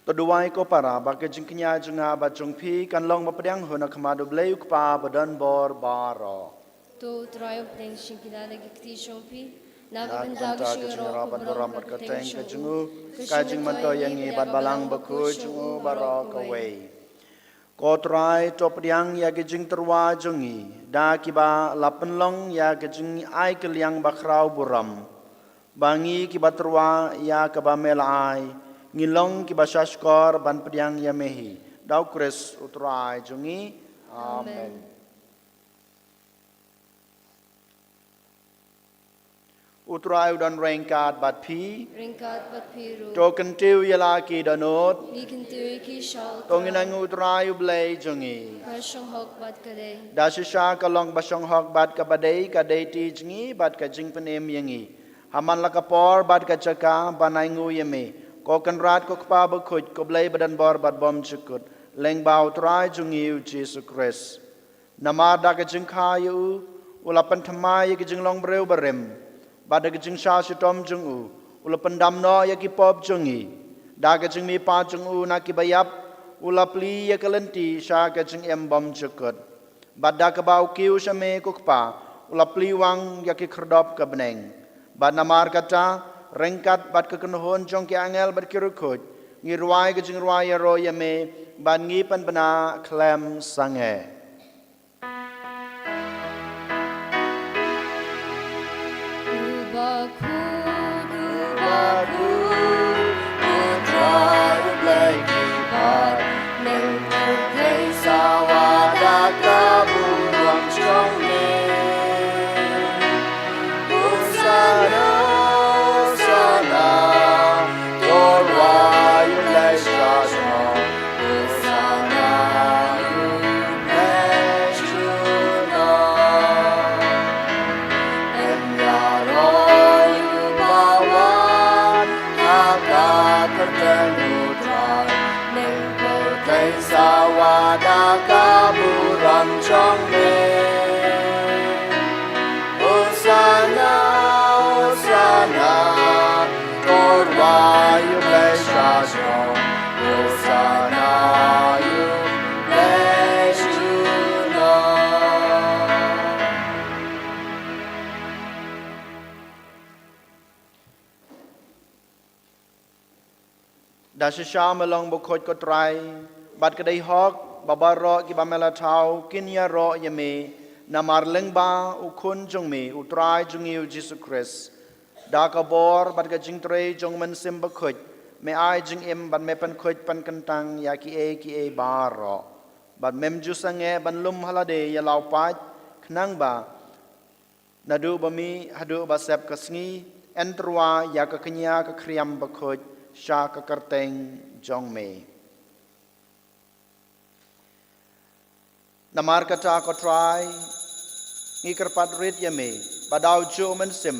To duwai ko para ba ka jingkñia jong nga bad jong phi kan long ba pdiang hun ha khmat U Blei U Kpa ba don bor baroh. To U Trai un pdiang shimkhia na ki kti jong phi, na ka bynta ka jingïaroh bad burom bad kyrteng ka jong u, ka jingmyntoi ïa ngi bad Balang Bakhuid jong u baroh kawei. Ko Trai, to pdiang ïa ka jingtyrwa jong ngi da kiba la pynlong ïa ka jingai kylliang bakhraw burom, ba ngi kiba tyrwa ïa kaba me la ai, ngi long kiba shahshkor ban pdiang ïa me hi. Da U Khrist U Trai jong ngi. Amen. U Trai u don ryngkat bad phi. Ryngkat bad phi ruh. To kyntiew ïa la ki dohnud. Ngi kyntiew ïa ki sha U Trai. To ngin ainguh U Trai U Blei jong ngi. Ka shong hok bad ka dei. Da shisha ka long ba shong hok bad kaba dei, ka dei ti jong ngi bad ka jingpynim ïa ngi. Ha man la ka por bad ka jaka ban ainguh ïa me, ko Kynrad ko Kpa Bakhuid, ko Blei ba don bor bad bymjukut, lyngba U Trai jong ngi U Jisu Khrist. Namar da ka jingkha ïa u, u la pynthymmai ïa ka jinglong briew barim, bad da ka jingshah shitom jong u, u la pyndam noh ïa ki pop jong ngi. Da ka jingmihpat jong u na kiba ïap, u la plie ïa ka lynti sha ka jingim bymjukut. Bad da kaba u kiew sha me ko Kpa, u la plie wang ïa ki khyrdop ka bneng. Bad namar kata, ryngkat bad ka kynhun jong ki angel bad ki riewkhuid, ngi rwai ka jingrwai ïaroh ïa me, bad ngi pynbna khlem sangeh. Da shisha me long bakhuid ko Trai, bad ka dei hok ba baroh kiba me la thaw kin ïaroh ïa me, namar lyngba u Khun jong me, U Trai jong ngi U Jisu Khrist. Da ka bor bad ka jingtrei jong U Mynsiem Bakhuid, me ai jingim bad me pynkhuid pynkyntang ïa kiei kiei baroh. Bad mem ju sangeh ban lum ha lade ïa la u paid, khnang ba naduh ba mih haduh ba sep ka sngi, yn tyrwa ïa ka kñia ka khriam bakhuid sha ka kyrteng jong me. Namar kata, ko Trai, ngi kyrpad rit ïa me ba da u juh u mynsiem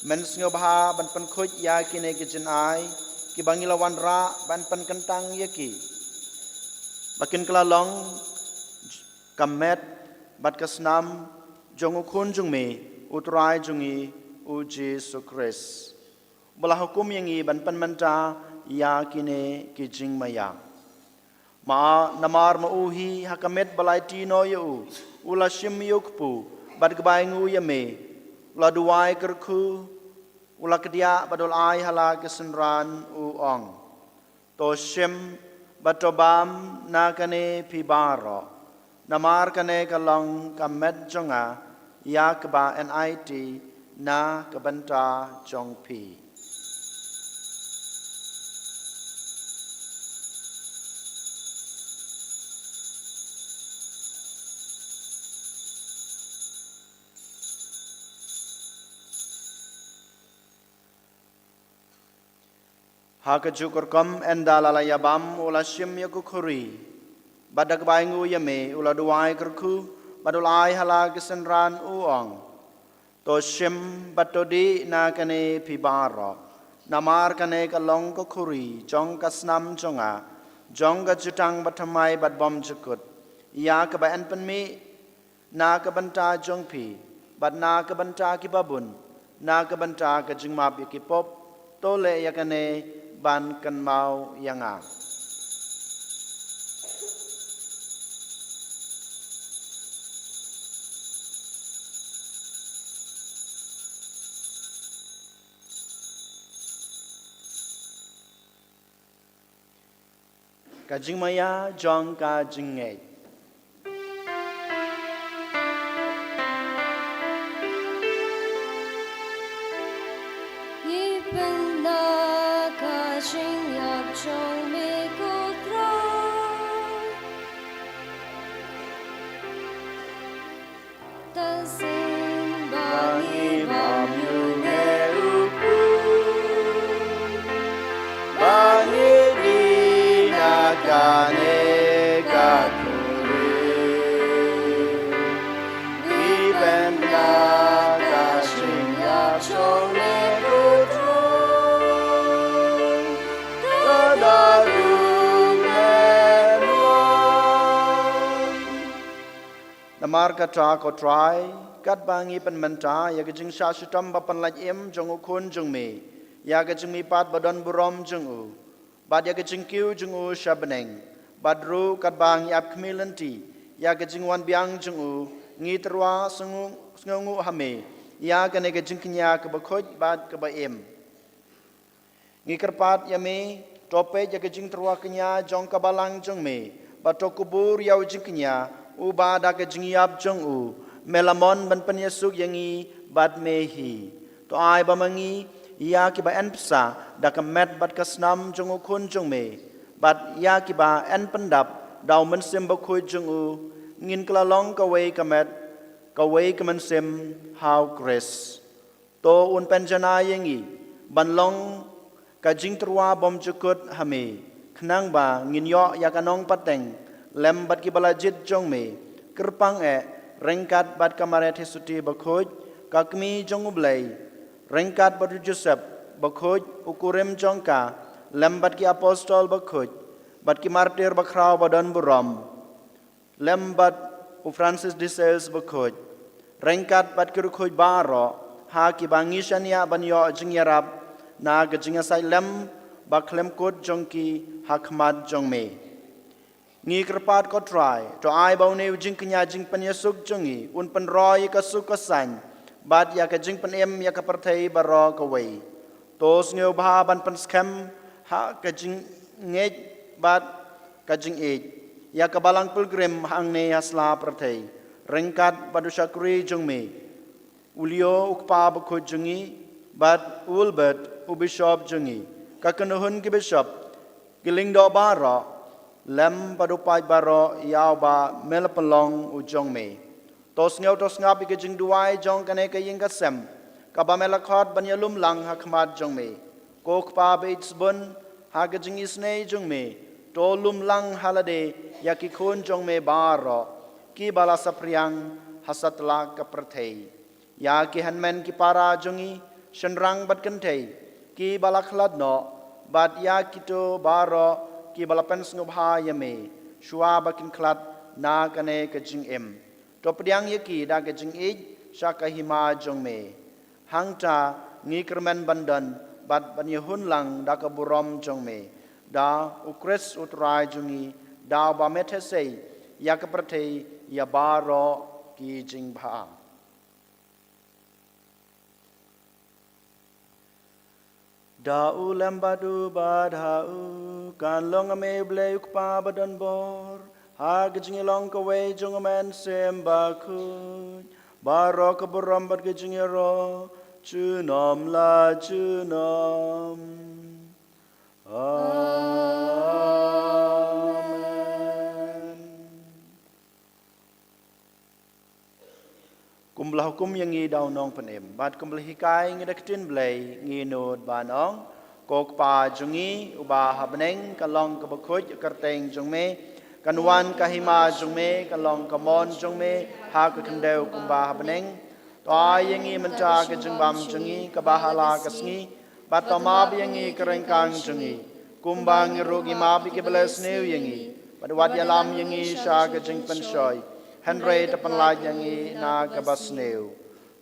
men sngewbha ban pynkhuid ïa kine ki jingai kiba ngi la wanrah ban pynkyntang ïa ki, ba kin kylla long ka met bad ka snam jong u Khun jong me, u Trai jong ngi, u Jisu Khrist, ba la hukum ïa ngi ban pynmynta ïa kine ki jingmaïa. Ma namar ma u hi, ha ka miet ba la aiti noh ïa u, u la shim ïa u kpu bad kaba ainguh ïa me, u la duwai kyrkhu, u la kdiah bad u la ai ha la ki synran, u ong: To shim bad to bam na kane phi baroh, namar kane ka long ka met jong nga, ïa kaba yn aiti na ka bynta jong phi. Ha kajuh ka rukom, ynda la la ïabam, u la shim ïa ka khuri bad da kaba ainguh ïa me, u la duwai kyrkhu bad u la ai ha la ki synran, u ong: To shim bad to dih na kane phi baroh, namar kane ka long ka khuri jong ka snam jong nga, jong ka jutang bathymmai bad bymjukut, ïa kaba yn pynmih na ka bynta jong phi bad na ka bynta kiba bun, na ka bynta ka jingmap ïa ki pop. To leh ïa kane ban kynmaw ïa nga. Ka jingmaïa jong ka jingngeit. Ngi pynda ka jingïap jong me, ko Trai. Tang sien ba ngi bam ïa une u kpu, ba ngi dih na kane ka khuri. Ngi pynda ka jingïap jong me, ko Trai, ka da rung lem. Namar kata, ko Trai, katba ngi pynmynta ïa ka jingshah shitom ba pynlait im jong u Khun jong me, ïa ka jingmihpat ba don burom jong u, bad ïa ka jingkiew jong u sha bneng, bad ruh katba ngi ap khmih lynti ïa ka jingwan biang jong u, ngi tyrwa sngew, sngewnguh ha me ïa kane ka jingkñia kaba khuid bad kaba im. Ngi kyrpad ïa me, to peit ïa ka jingtyrwa kñia jong ka balang jong me, bad to kubur ïa u jingkñia, uba da ka jingïap jong u me la mon ban pynïasuk ïa ngi bad me hi. To ai ba ma ngi, ïa kiba yn bsa da ka met bad ka snam jong u Khun jong me, bad ïa kiba yn pyndap da u Mynsiem Bakhuid jong u, ngin kylla long kawei ka met, kawei ka mynsiem ha u Khrist. To un pynjanai ïa ngi ban long ka jingtyrwa bymjukut ha me, khnang ba ngin ïoh ïa ka nongpateng lem bad kiba la jied jong me, kyrpang eh ryngkat bad ka Maria Theisotti bakhuid, ka Kmie jong u Blei, ryngkat bad u Joseph bakhuid u kurim jong ka, lem bad ki apostol bakhuid, bad ki martir bakhraw ba don burom, lem bad u Francis de Sales bakhuid, ryngkat bad ki riewkhuid baroh, ha kiba ngi shaniah ban ïoh jingïarap na ka jingïasaid lem ba khlem kut jong ki ha khmat jong me. Ngi kyrpad, ko Trai, to ai ba une u jingkñia jingpynïasuk jong ngi un pynroi ïa ka suk ka saiñ bad ïa ka jingpynim ïa ka pyrthei baroh kawei. To sngewbha ban pynskhem ha ka jingngeit bad ka jingïeit ïa ka balang pilgrim hangne ha sla pyrthei, ryngkat bad u shakri jong me u Leo u kpa bakhuid jong ngi, bad u Wilbert u bishop jong ngi, ka kynhun ki bishop, ki lyngdoh baroh, lem bad u paid baroh ïa uba me la pynlong u jong me. To sngew to sngap ïa ka jingduwai jong kane ka ïing ka sem kaba me la khot ban ïalum lang ha khmat jong me. Ko Kpa ba ïeit sbun, ha ka jingisynei jong me, to lum lang ha lade ïa ki khun jong me baroh, kiba la saphriang ha satlak ka pyrthei, ïa ki hynmen ki para jong ngi, shynrang bad kynthei, kiba la khlad noh, bad ïa kito baroh kiba la pynsngewbha ïa me, shuwa ba kin khlad na kane ka jingim. To pdiang ïa ki da ka jingïeit sha ka hima jong me. Hangta ngi kyrmen ban don bad ban ïahun lang da ka burom jong me, da U Khrist U Trai jong ngi, da uba me theh sei ïa ka pyrthei ïa baroh ki jingbha. Da u lem bad u bad ha u, kan long ha me U Blei U Kpa ba don bor, ha ka jingïalong kawei jong U Mynsiem Bakhuid, baroh ka burom bad ka jingïaroh junom la junom. Amen. Kumba la hukum ïa ngi da u Nongpynim, bad kumba la hikai ïa ngi da ka ktien Blei, ngi nud ban ong: Ko Kpa jong ngi uba ha bneng, kan long kaba khuid ka kyrteng jong me, kan wan ka hima jong me, kan long ka mon jong me ha ka khyndew kumba ha bneng. To ai ïa ngi mynta ka jingbam jong ngi kaba ha la ka sngi, bad to map ïa ngi ka ryngkang jong ngi, kumba ngi ruh ngi map ïa kiba la sniew ïa ngi, bad wat ïalam ïa ngi sha ka jingpynshoi, hynrei to pynlait ïa ngi na kaba sniew.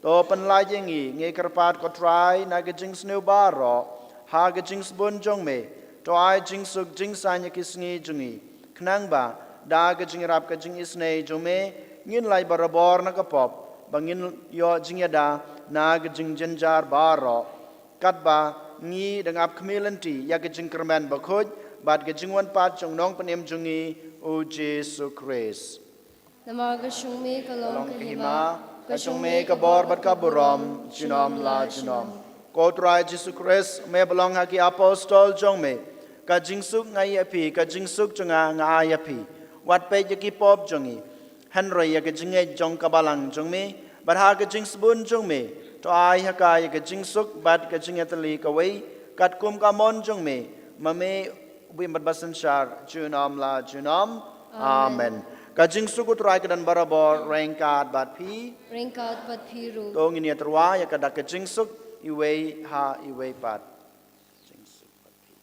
To pynlait ïa ngi, ngi kyrpad ko Trai, na ka jingsniew baroh, ha ka jingsbun jong me. To ai jingsuk jingsaiñ ïa ki sngi jong ngi, khnang ba da ka jingïarap ka jingisynei jong me, ngin lait barabor na ka pop, ba ngin ïoh jingïada na ka jingjynjar baroh, katba ngi dang ap khmih lynti ïa ka jingkyrmen bakhuid bad ka jingwan pat jong u Nongpynim jong ngi, U Jisu Khrist. Namar ka jong me ka long ka hima, ka jong me ka bor bad ka burom junom la junom. Ko Trai Jisu Khrist, me ba la ong ha ki apostol jong me: Ka jingsuk nga ai ïa phi, ka jingsuk jong nga nga ai ïa phi. Wat peit ïa ki pop jong ngi, hynrei ïa ka jingngeit jong ka balang jong me. Bad ha ka jingsbun jong me, to ai ha ka ïa ka jingsuk bad ka jingïatylli kawei, katkum ka mon jong me, ma me uba im bad ba synshar junom la junom. Amen. Amen. Ka jingsuk U Trai ka don barabor ryngkat bad phi. Ryngkat bad phi ruh. To ngin ïatyrwa ïa ka da ka jingsuk, iwei ha iwei pat. Jingsuk bad phi.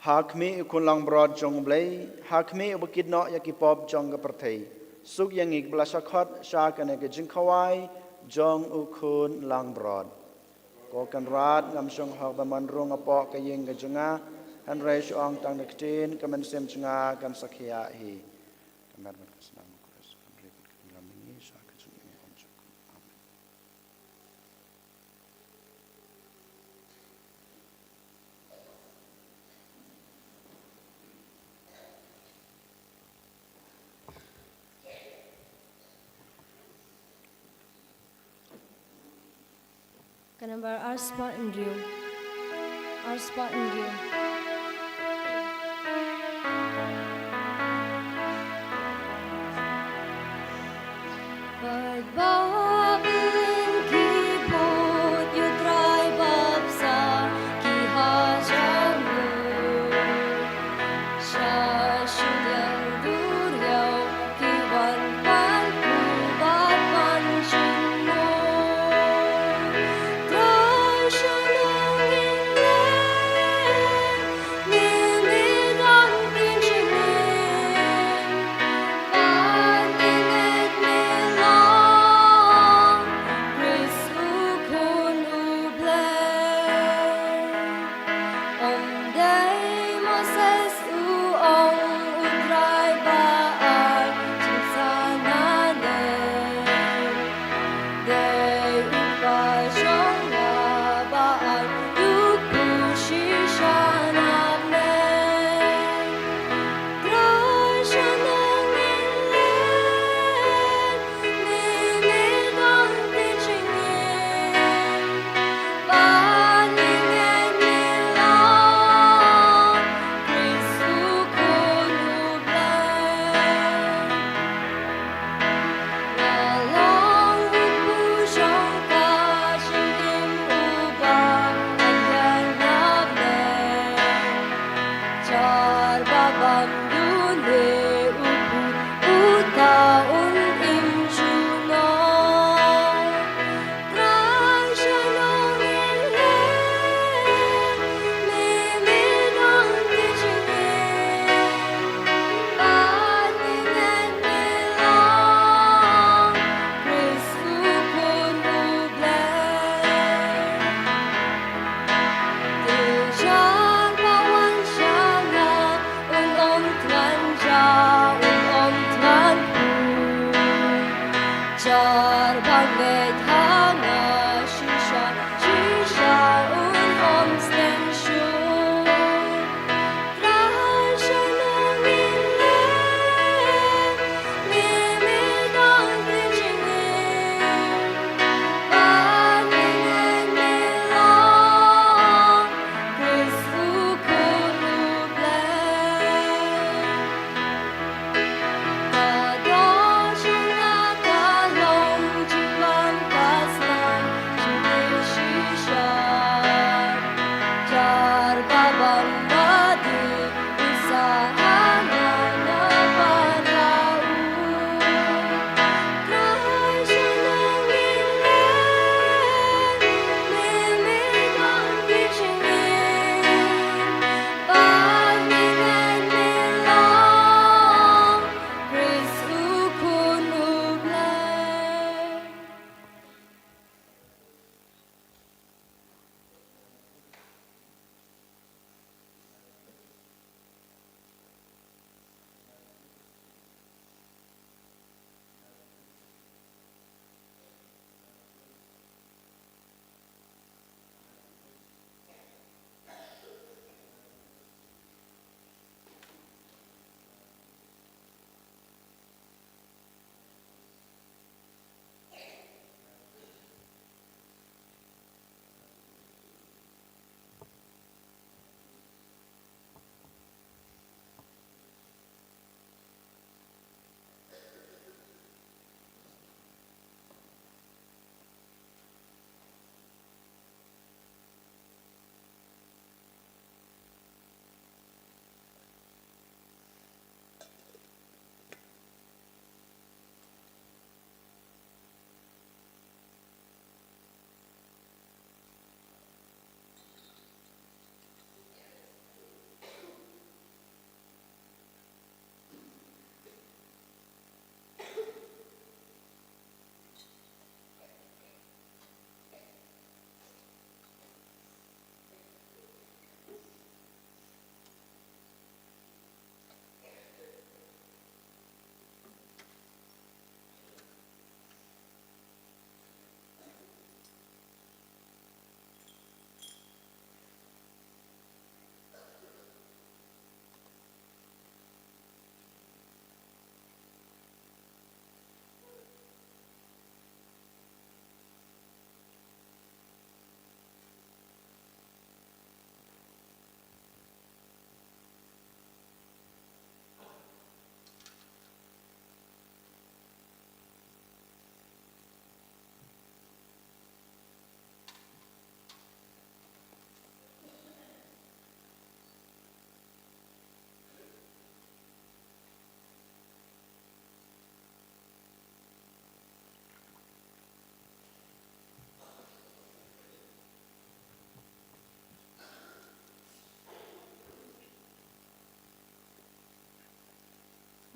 Ha khmih u khun langbrot jong U Blei, ha khmih uba kit noh ïa ki pop jong ka pyrthei, suk ïa ngi kiba la shah khot sha kane ka jingkhawai jong u khun langbrot. Ko Kynrad, ngam shong hok ban wan rung hapoh ka ïing ka jong nga, hynrei shu ong tang da ka ktien, ka mynsiem jong nga kan sa khiah hi. Ka met bad ka snam u Khrist kan ri bad kan ïalam ïa ngi sha ka jingim. Amen. Ka nambar ar spah hynriew. Ar spah hynriew. Paidbah ba lyngkot, ïa u Trai bapsa ki hajar nguh. Sha shiliang duriaw ki wan pan khublei ban jingmut.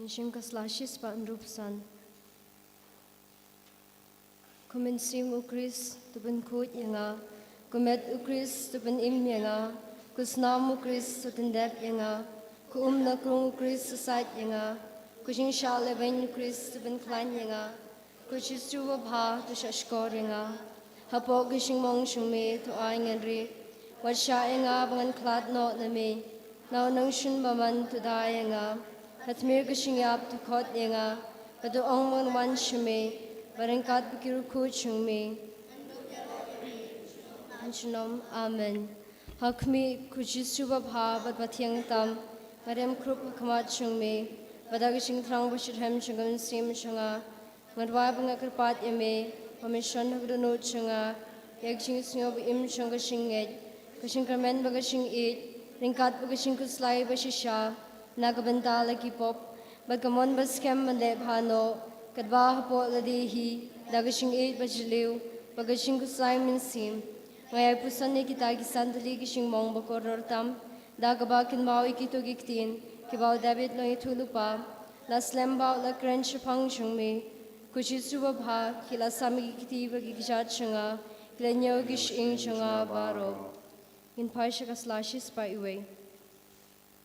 Shim ka sla shispah hynriewphew san. Ko Mynsiem u Khrist, to pynkhuid ïa nga. Ko met u Khrist, to pynim ïa nga. Ko snam u Khrist, to tyndep ïa nga. Ko um na krung u Khrist, to sait ïa nga. Ko jingshah lehbeiñ u Khrist, to pynkhlaiñ ïa nga. Ko Jisu babha, to shahshkor ïa nga. Hapoh ka jingmong jong me, to ai ngan rieh. Wat shah ïa nga ba ngan khlad noh na me. Na u nongshun bymman, to da ïa nga. Ha tmier ka jingïap, to khot ïa nga. Bad to ong ba ngan wan sha me. Bad ryngkat bad ki riewkhuid jong me, ngan junom. Amen. Ha khmih, ko Jisu babha bad bathiang tam, nga dem khrup ha khmat jong me. Bad da ka jingthrang bashitrhem jong ka mynsiem jong nga, nga duwai ba nga kyrpad ïa me, ba men shon ha ka dohnud jong nga ïa ka jingsngew ba im jong ka jingngeit, ka jingkyrmen bad ka jingïeit, ryngkat bad ka jingkhuslai bashisha na ka bynta la ki pop, bad ka mon baskhem ban leh bha noh, katba hapoh lade hi, da ka jingïeit bajylliew bad ka jingkhuslai mynsiem, nga ïai puson ïa kita ki san tylli ki jingmong ba kordor tam, da kaba kynmaw ïa kito ki ktien kiba u David u nongïathuhlypa: La slem bha, la kren shaphang jong me. Ko Jisu babha, ki la sam ïa ki kti bad ki kjat jong nga, ki la ñiew ïa ki shyieng jong nga baroh. Ngin phai sha ka sla shispah wei.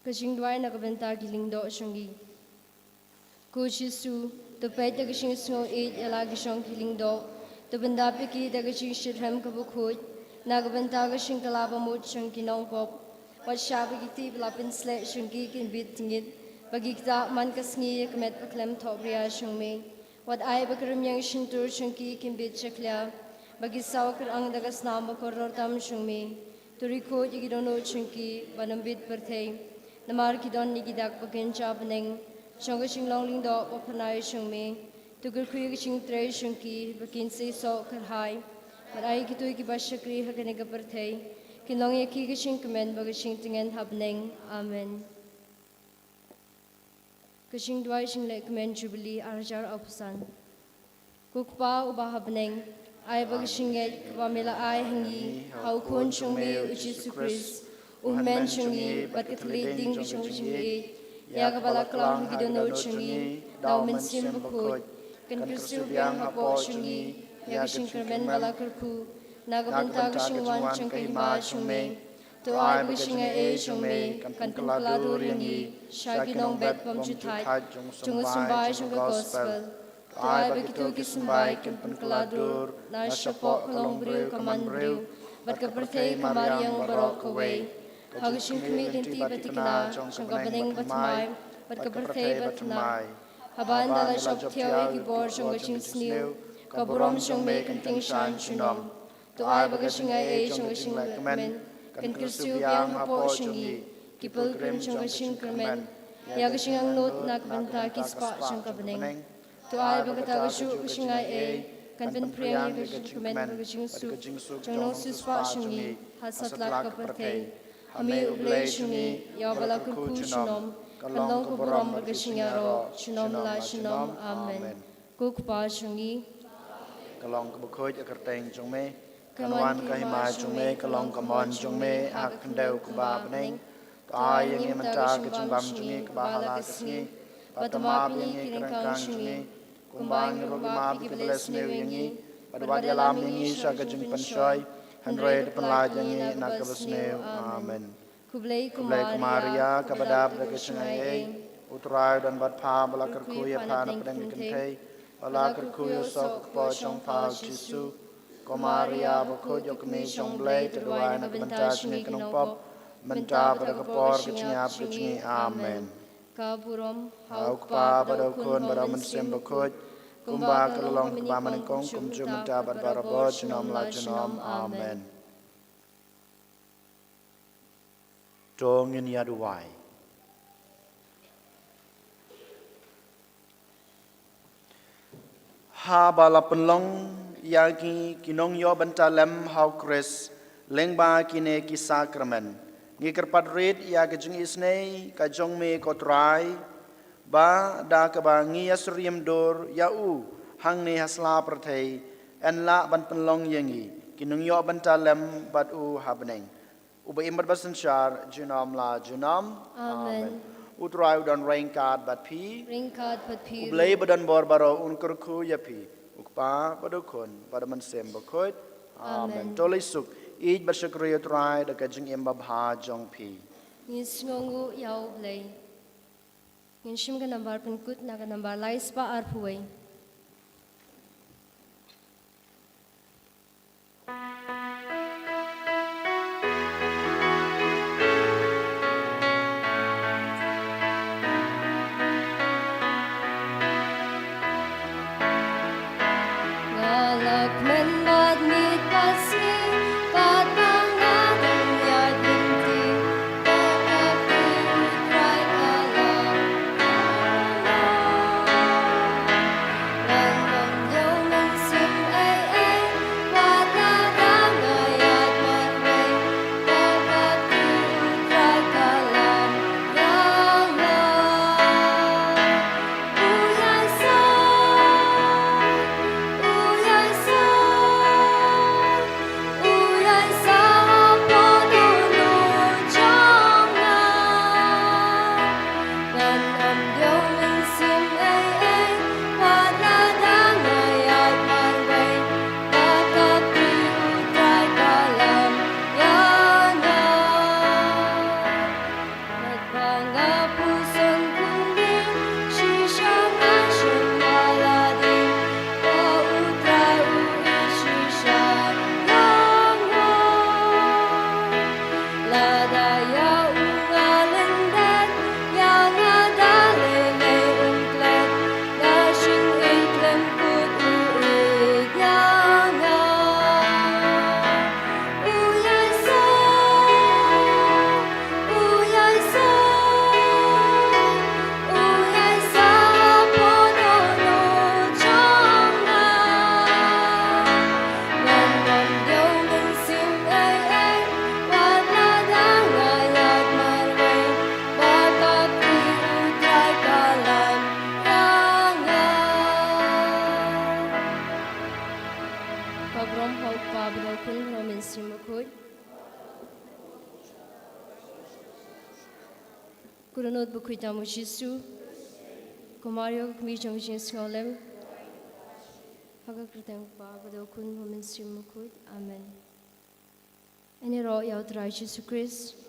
Ka jingduwai na ka bynta ki lyngdoh jong ngi. Ko Jisu, to peit da ka jingsngewieit ïa la ki jong ki lyngdoh, to pyndap ïa ki da ka jingshitrhem kaba khuid, na ka bynta ka jingkylla bamut jong ki nongpop. Wat shah ba ki kti ba la pynsleh jong ki kin bit tngit, ba ki ktah man ka sngi ïa ka met bakhlem thohbria jong me. Wat ai ba ka rymmiang shyntur jong ki kin bit jakhlia, ba ki sawa kyrang da ka snam ba kordor tam jong me. To riewkhuid ïa ki dohnud jong ki ban ym bit pyrthei, namar ki don ïa ki dak bakynja bneng jong ka jinglong lyngdoh baphyrnai jong me. To kyrkhu ïa ka jingtrei jong ki ba kin seisoh kyrhai, bad ai ïa kito kiba shakri ha kane ka pyrthei, kin long ïa ki ka jingkmen bad ka jingtngen ha bneng. Amen. Ka jingduwai jingleh kmen Jubili arhajar arphew san. Ko Kpa uba ha bneng, ai ba ka jingngeit kaba me la ai ha ngi ha u Khun jong me u Jisu Khrist, u hynmen jong ngi bad ka thylliej ding jong ka jingïeit, ïa kaba la klam ha ki dohnud jong ngi da u Mynsiem Bakhuid, kan kyrsiew biang hapoh jong ngi ïa ka jingkyrmen ba la kyrkhu na ka bynta ka jingwan jong ka hima jong me. To ai ba ka jingaiei jong me kan pynkylla dur ïa ngi sha ki nongbet bymjukthait jong u symbai jong ka gospel. To ai ba kito ki symbai kin pynkylla dur na shapoh ka longbriew ka manbriew bad ka pyrthei ka mariang baroh kawei, ha ka jingkhmih lynti ba thikna jong ka bneng bathymmai bad ka pyrthei bathynnai. Haba ynda la jop thiaw ïa ki bor jong ka jingsniew, ka burom jong me kan tyngshaiñ junom. To ai ba ka jingaiei jong ka jingleh kmen kan kyrsiew biang hapoh jong ngi, ki pilgrim jong ka jingkyrmen, ïa ka jingangnud na ka bynta ki spah jong ka bneng. To ai ba kata kajuh ka jingaiei kan pynphriang ïa ka jingkmen bad ka jingsuk jong u nongsiewspah jong ngi ha satlak ka pyrthei. Ha me U Blei jong ngi, ïa uba la kyrkhu junom, kan long ka burom bad ka jingïaroh junom la junom. Amen. Ko Kpa jong ngi, ka long kaba khuid ha ka kyrteng jong me. Kan wan ka hima jong me, ka long ka mon jong me ha ka khyndew kumba ha bneng. To ai ïa ngi mynta ka jingbam jong ngi kaba ha la ka sngi. Bad to map ïa ngi ki ryngkang jong ngi, kumba ngi ruh ngi map ïa kiba leh sniew ïa ngi. Bad wat ïalam ïa ngi sha ka jingpynshoi, hynrei to pynlait ïa ngi na kaba sniew. Amen. Khublei ko Maria, kaba dap da ka jingaiei, U Trai u don bad pha, ba la kyrkhu ïa pha na pdeng ki kynthei, ba la kyrkhu ïa u soh ka kpoh jong pha u Jisu. Ko Maria bakhuid, ïoh kmie jong U Blei, to duwai na ka bynta jong ngi ki nongpop, mynta bad ha ka por ka jingïap ka jong ngi. Amen. Ka burom ha U Kpa bad ha U Khun bad ha U Mynsiem Bakhuid, kumba ka la long kaba mynnyngkong, kumjuh mynta bad barabor, junom la junom. Amen. To ngin ïa duwai. Haba la pynlong ïa ngi ki nongïoh bynta lem ha U Khrist lyngba kine ki sakramen, ngi kyrpad rit ïa ka jingisynei ka jong me ko Trai, ba da kaba ngi ïasyriem dur ïa u hangne ha sla pyrthei, yn lah ban pynlong ïa ngi ki nongïoh bynta lem bad u ha bneng. Uba im bad basynshar junom la junom. Amen. Amen. U Trai u don ryngkat bad phi. Ryngkat bad phi. U Blei ba don bor baroh un kyrkhu ïa phi. U Kpa bad u Khun bad u Mynsiem Bakhuid. Amen. Amen. To leit suk, ïeit bad shakri ïa u Trai da ka jingim babha jong phi. Ngi sngewnguh ïa u Blei. Ngin shim ka nambar pynkut na ka nambar lai spah arphew wei. Ka burom ha u Kpa bad ha u Khun bad ha u Mynsiem Bakhuid. Ko Dohnud Bakhuid, tam u Jisu. Ko Maria ka kmie jong ka jingsngewlem. Ha ka kyrteng u Kpa bad u Khun bad u Mynsiem Bakhuid. Amen. Ngin ïaroh ïa u Trai Jisu Khrist.